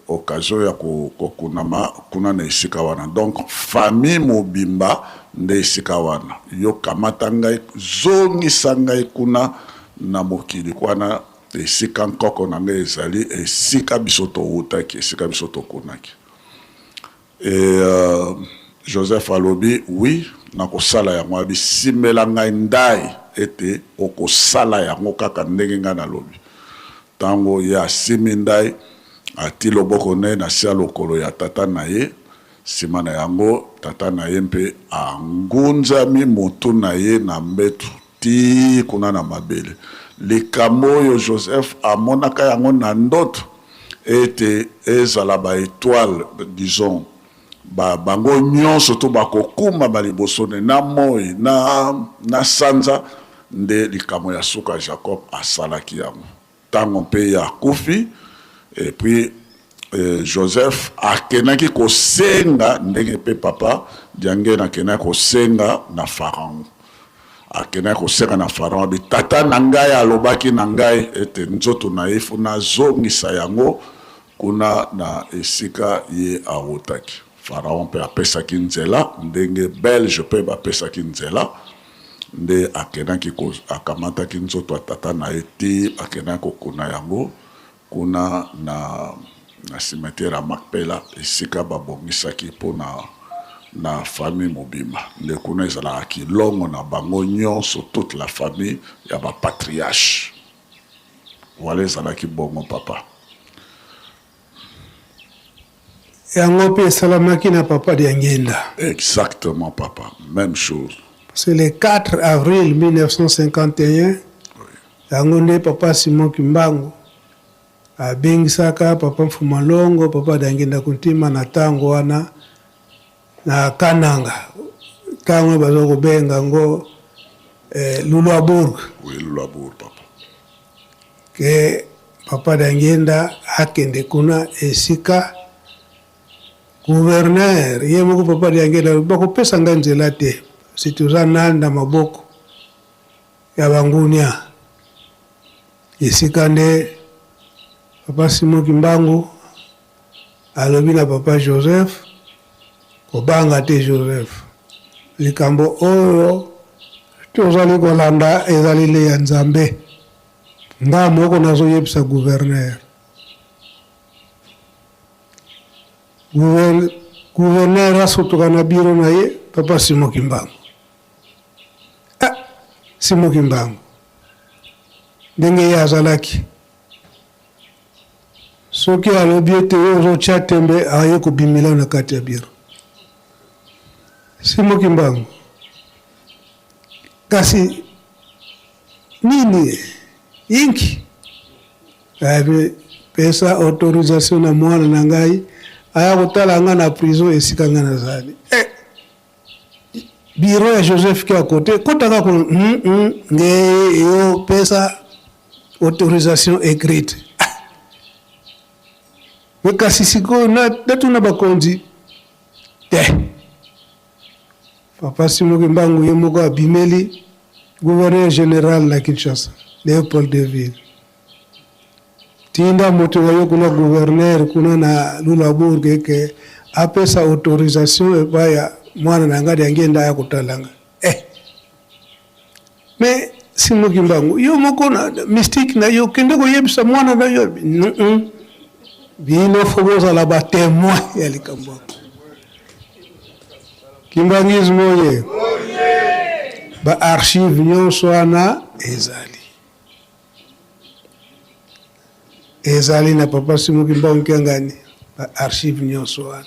occasion ya kokundama kuna na esika wana. Donc famille mobimba nde esika wana. Yo kamata ngai, zongisa ngai kuna na mokili wana esika nkoko na ngai ezali, esika biso towutaki, esika biso tokunaki. Et Joseph alobi, Oui, nakosala yango. Alobi, Simbela ngai ndayi ete okosala yango kaka ndenge ngai nalobi. Tango ye asimbi ndayi, ati loboko na ye na se ya lokolo ya tata na ye. Sima na yango, tata na ye mpe angunzami motu na ye na mbetu tii kuna na mabele. Likambo oyo Joseph amonaka yango na ndoto ete ezala ba etoiles, disons, ba, bango nyonso to bakokumbama liboso ne, na moi, na, na sanza, nde likambo ya suka Jacob asalaki yango. Tango mpe ye akufi, et puis Joseph akendaki kosenga ndenge mpe papa Diangenda akendaki kosenga na Pharaon. Akendaki kosenga na Pharaon, abi tata na ngai alobaki na ngai ete nzoto na ye faut nazongisa yango kuna na esika ye awutaki. Pharaon mpe apesaki nzela ndenge Belge mpe bapesaki nzela. Nde akendaki ko, akamataki nzoto ya tata na ye tii akendaki kokunda yango kuna na, na cimetière ya Makpela, esika babongisaki mpo na, na famille mobimba. Nde kuna ezalaka kilongo na bango nyonso, toute la famille ya ba patriarches. Voilà, ezalaki bongo, papa. Yango pe esalamaki na papa Diangienda. Exactement papa, meme chose. C'est le 4 avril 1951 yango nde papa Simon Kimbangu abengisaka papa Mfuma Longo, papa Diangienda Kuntima na tango wana na Kananga, tango bazo kobenga yango eh, Luluabourg. Oui, Luluabourg papa. Que papa Diangienda akende kuna esika gouverneur ye moko papa Diangienda alobi bakopesa ngai nzela te si toza nani na maboko ya bangunia esika nde papa Simon Kimbangu alobi na papa Joseph kobanga te Joseph likambo oyo tozali kolanda ezali le ya Nzambe Nga moko nazo yebisa gouverneur. Gouverneur asutuka na bureau na ye papa Simon Kimbangu. Ah, Simon Kimbangu. Ndenge ye azalaki. Soki alobi ete yo ozotya tembe aye kobimela na kati ya bureau. Simon Kimbangu. Kasi Nini? Inki? Abi, pesa autorisation na mwana na ngai aya kotala nga na prison esika nga nazali. Eh! Bureau ya Joseph qui à côté, kota kaka kuna, mm, mm, nge yo pesa autorisation écrite. Ah! Mais kasi sikoyo natuna bakonzi te. Papa Simon Kimbangu ye moko abimeli gouverneur general na Kinshasa, Leopoldville. Tinda moto na yo kuna gouverneur kuna na Luluabourg eke apesa autorisation epai ya mwana na ngai Diangienda aya kotala ngai. Eh! Mais Simon Kimbangu, yo moko na mystique na yo kende koyebisa mwana na yo. Mm Bino fo bozala ba témoin ya likambo yango. Kimbanguisme oye. Ba archive nyonso wana ezali. Ezali na papa Simon Kimbangu Kiangani ba archive nyonso wana.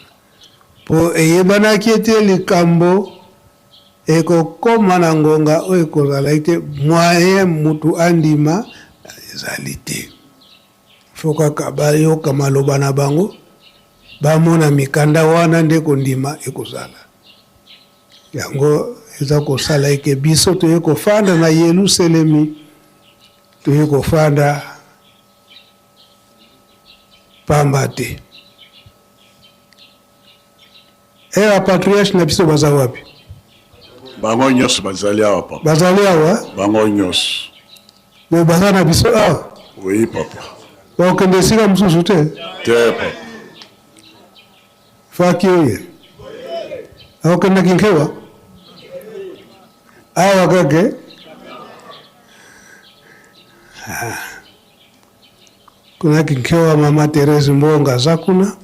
Po eyebanaki ete likambo Ekokoma na ngonga oyo ekozala ete moyen mutu andima ezali te. Faut kaka bayoka maloba na bango, bamona mikanda wana nde kondima ekozala. Yango eza kosala eke biso toye kofanda na Yeluselemi, toye kofanda pamba te. E ba patriarche na biso baza wapi? Bango nyonso bazali awa papa. Bazali awa? Bango nyonso. Mais baza na biso awa? Oui papa. Bakokende esika mosusu te? Te papa. Faki oye. Akokenda Kinkewa? Awa kake? Ah. Kuna Kinkewa mama Therese Mbonga aza kuna.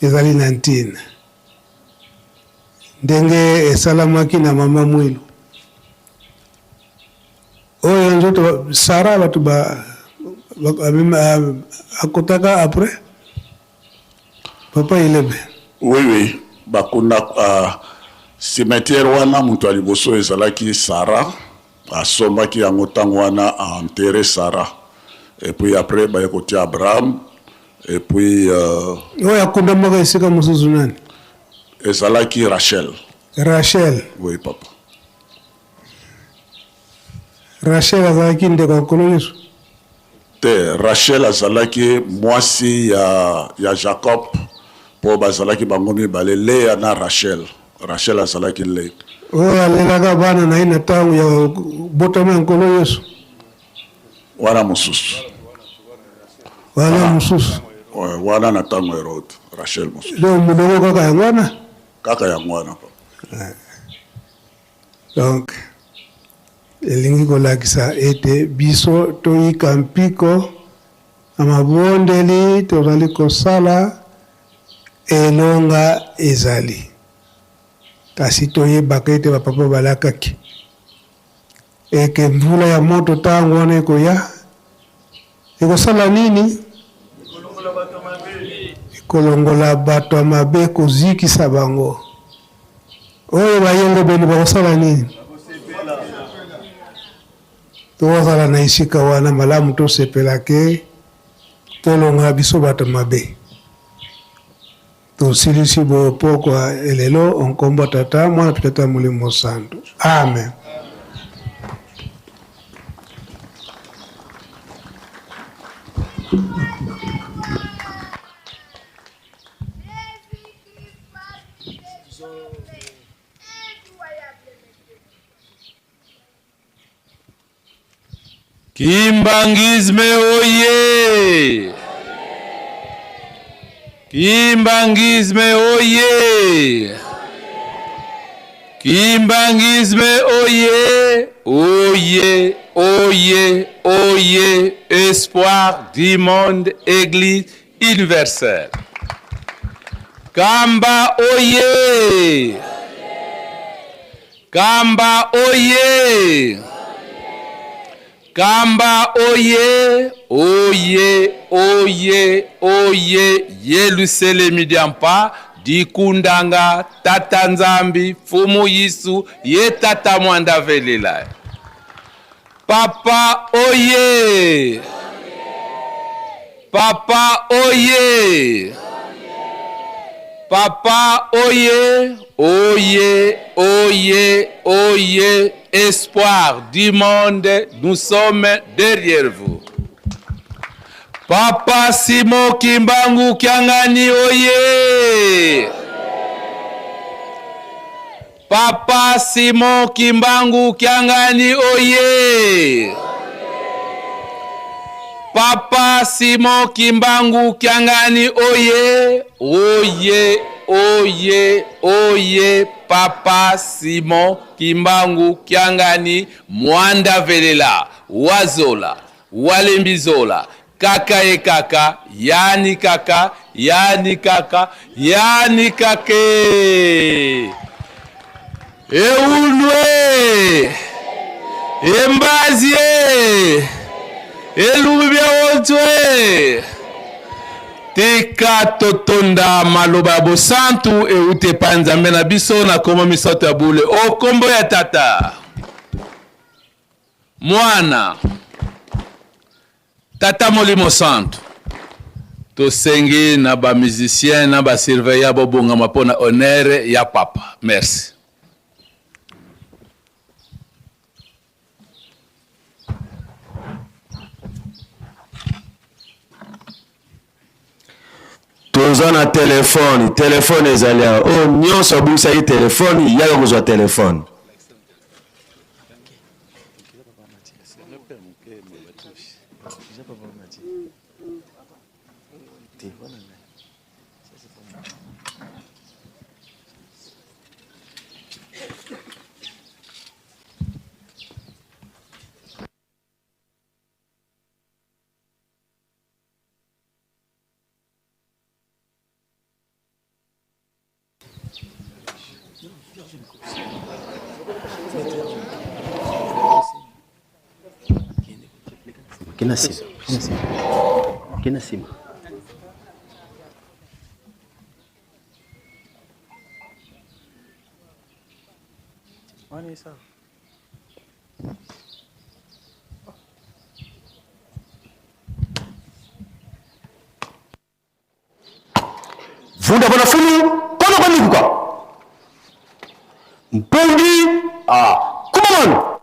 Ezali na ntina. Ndenge esalamaki na mama Mwilu. Oyo nzoto Sarah bato ba, ba, akotaka après Papa Ilebe. Oui oui, bakunda uh, cimetière wana moto ya liboso ezalaki Sarah, asombaki yango ntango wana a enterré Sarah. Et puis après baye kotia Abraham et puis euh, oyo akundamaka esika mosusu nani? Ezalaki Rachel. Rachel. Oui papa. Rachel azalaki ndeko ya Nkolo Yesu? Te, Rachel azalaki mwasi ya, ya Jacob, mpo bazalaki bango mibale, Lea na Rachel. Rachel azalaki le. Oyo alelaka bana na ye na ntango ya botama ya Nkolo Yesu. Wana mosusu. Wana mosusu. Wana na ntango Herode, Rachel mosusu. Donc molongo kaka yango wana? Kaka yango wana. Donc, elingi kolakisa ete biso toyika mpiko na mabondeli tozali kosala, elonga ezali. Kasi toyebaka ete bapapa balakaki eke mvula ya moto ntango wana ekoya ekosala nini? Ekolongola bato ya mabe, kozikisa bango. Oyo bayengebene bakosala nini? Tokozala na esika wana malamu, tosepela ke tolongola biso bato mabe. Tosilisi boyo pokwa elelo o nkombo ya Tata, Mwana mpe Tata Molimo Mosantu. Amen. Kimbanguisme oye! Kimbanguisme oye! Kimbanguisme oye! Oye, oye, oye! Espoir du monde, Église universelle. Kamba oye! Kamba oye! Kamba oye! Oye, oye, oye! Yeluselemi diampa dikundanga Tata Nzambi Fumu Yesu ye Tata Mwanda velela. Papa oye! Papa oye! Papa oye! Oye, oye, oye! Espoir du monde, nous sommes derrière vous. Papa Simon Kimbangu Kiangani oye! Papa Simon Kimbangu Kiangani oye! Papa Simon Kimbangu Kiangani oye! Oye, oye, oye! Papa Simon Kimbangu Kiangani Mwanda Velela Wazola Walembizola kaka ye kaka yani kaka yani kaka yani kake eulwe embazie elubi bya wotwe tika totonda maloba ya bosantu euti epai nzambe na biso na kombo misato ya bule o kombo ya tata Mwana, Tata Molimo Santu, tosengi na ba musiciens na ba surveillants bobongama mpo na honneur ya Papa. Merci. Toza na telefone, telefone ezali awa. Oyo nyonso abungisaki telefone, yaka kozwa telefone. Kena nsima, kena nsima. Vunda bana fulu kono kwamikuka mpungi ah, kumamanu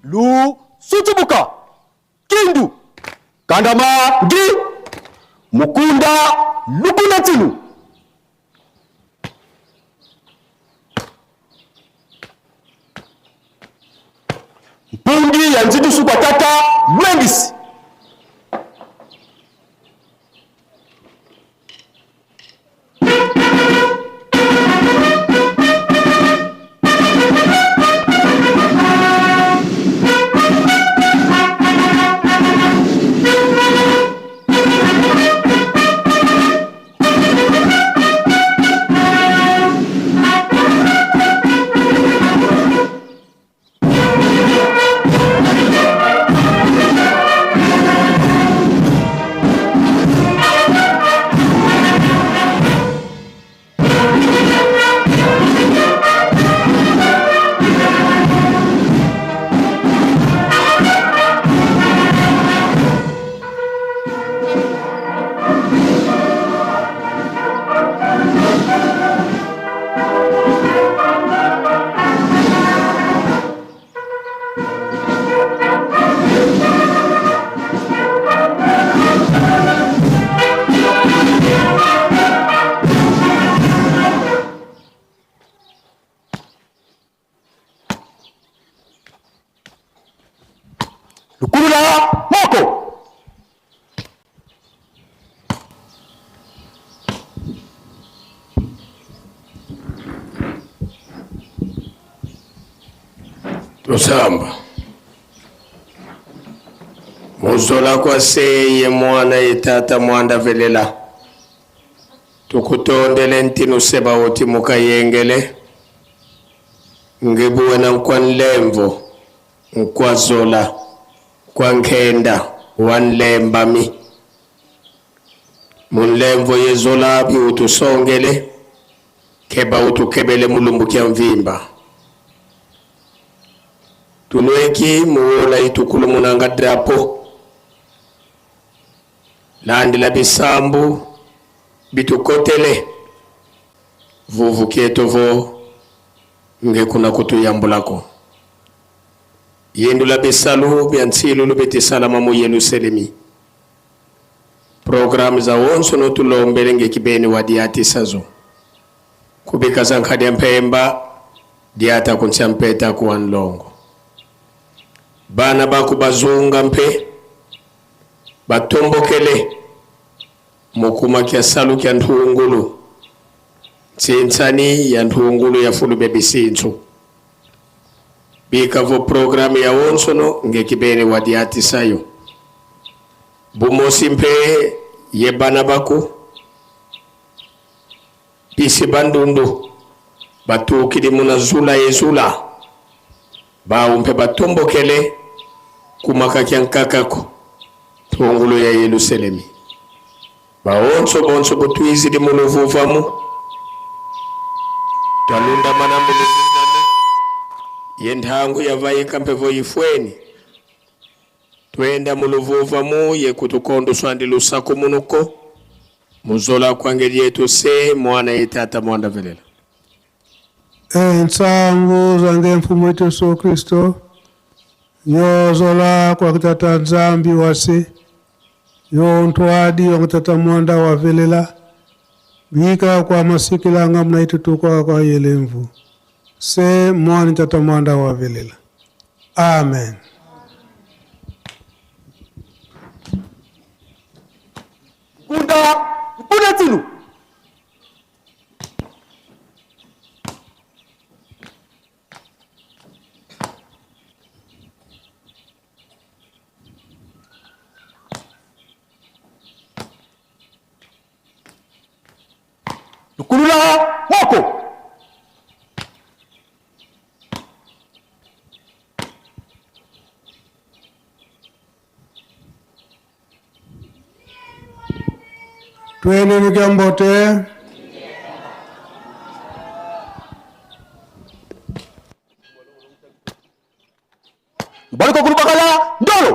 lu sutubuka kindu kandama ngi mukunda lukuna tinu Mpungi ya nzitu sukwa tata lwengisi. Lukulula moko. Tosamba. Muzola kwa seye mwana ye tata mwanda velela. Tukutondele ntinu seba oti mukayengele. Ngebuwe na nkwanlemvo. Nkwazola. Kwankhenda wanlemba mi. Munlemvo yezola bi utusongele. Keba utukebele mulumbu kya mvimba. Tunweki muwola itukulu munanga drapo. Landila bisambu bitukotele. Vuvu kietovo ngekuna kutuyambulako. Yendula bisalu bya ntsilu lubetisalama mu Yerusalemi. Programu za wonso notulombele ngekibeni wadiatisazo. Kubika za nkhadi ya mpemba diata kuntsia mpeta kuwa nlongo. Bana baku bazunga mpe batombokele mukuma kya salu kya nthungulu ntsinsani ya nthungulu ya fulube bisintsu. Bikavo programu ya wonsono ngekibeni wadiatisayo. Bumosi mpe ye bana baku bisi bandundu batukili muna zula yezula bawu mpe batombokele kumaka kya nkakako tungulu ya Yerusalemi. Baonso bonso butwizili muluvuvamu twalundamana muluvuvamu ye nthangu yavayika mpevo yifweni twenda muluvuvamu ye kutukondo swandi lusako munuko muzola kwangeli yetu se mwana ye tata mwanda velela. Ensangu zange mfumo wetu Yesu Kristo. Nyozola kwa tata Nzambi wase yo ntwadi wa tata mwanda wa velela bika kwa masikilanga mnaitutukwa kwa yelemvu se mwani tata mwanda wa velela. Amen. Nkunda nkunda tsilu. Lukulula moko. Twende nikambote. Baliko kulubakala ndolo.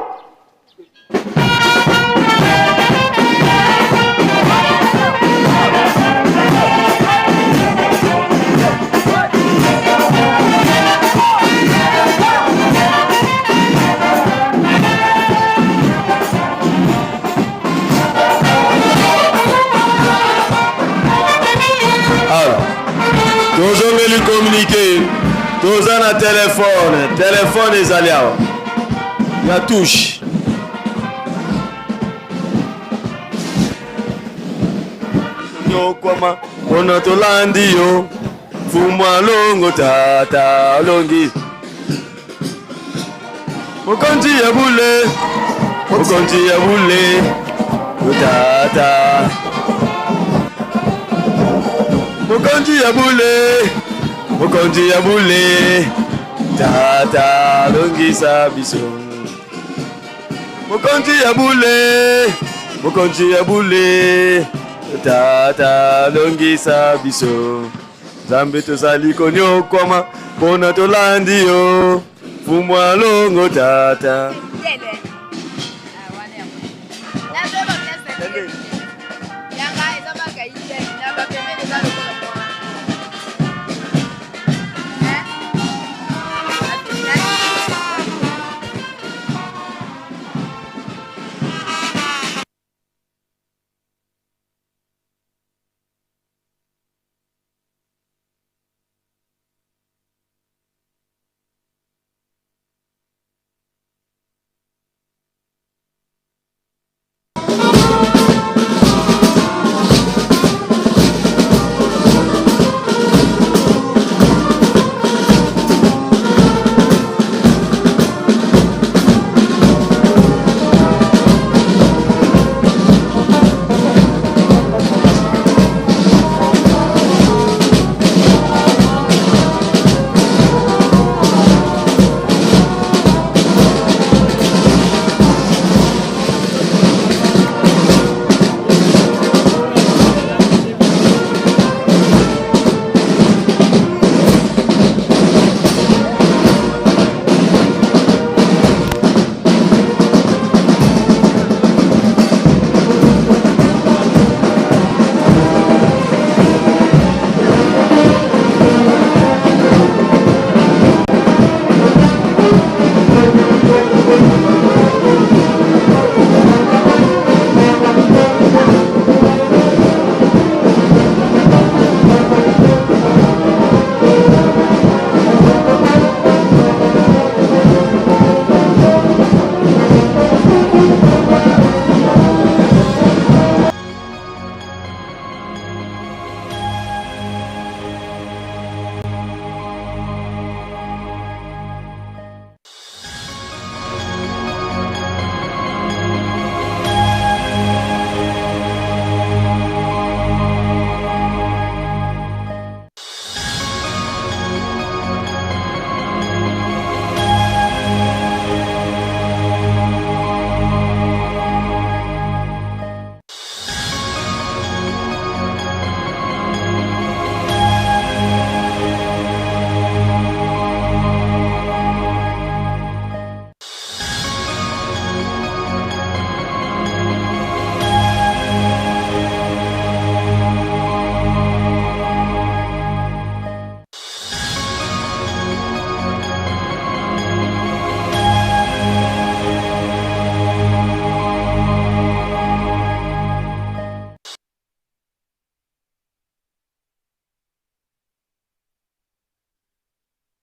Awa tozongeli communiqué, toza na telefone, telefone ezali awa ya touche. Nyokwama mpona tolandi yo mfumu alongo tata alongi mokonzi ya bule mokonzi ya bule tata mokonzi ya bule mokonzi ya bule tata alongisa biso mokonzi ya bule mokonzi ya bule tata alongisa biso Nzambe tozali konyokwama mpona tolandi yo mfumu alongo tata.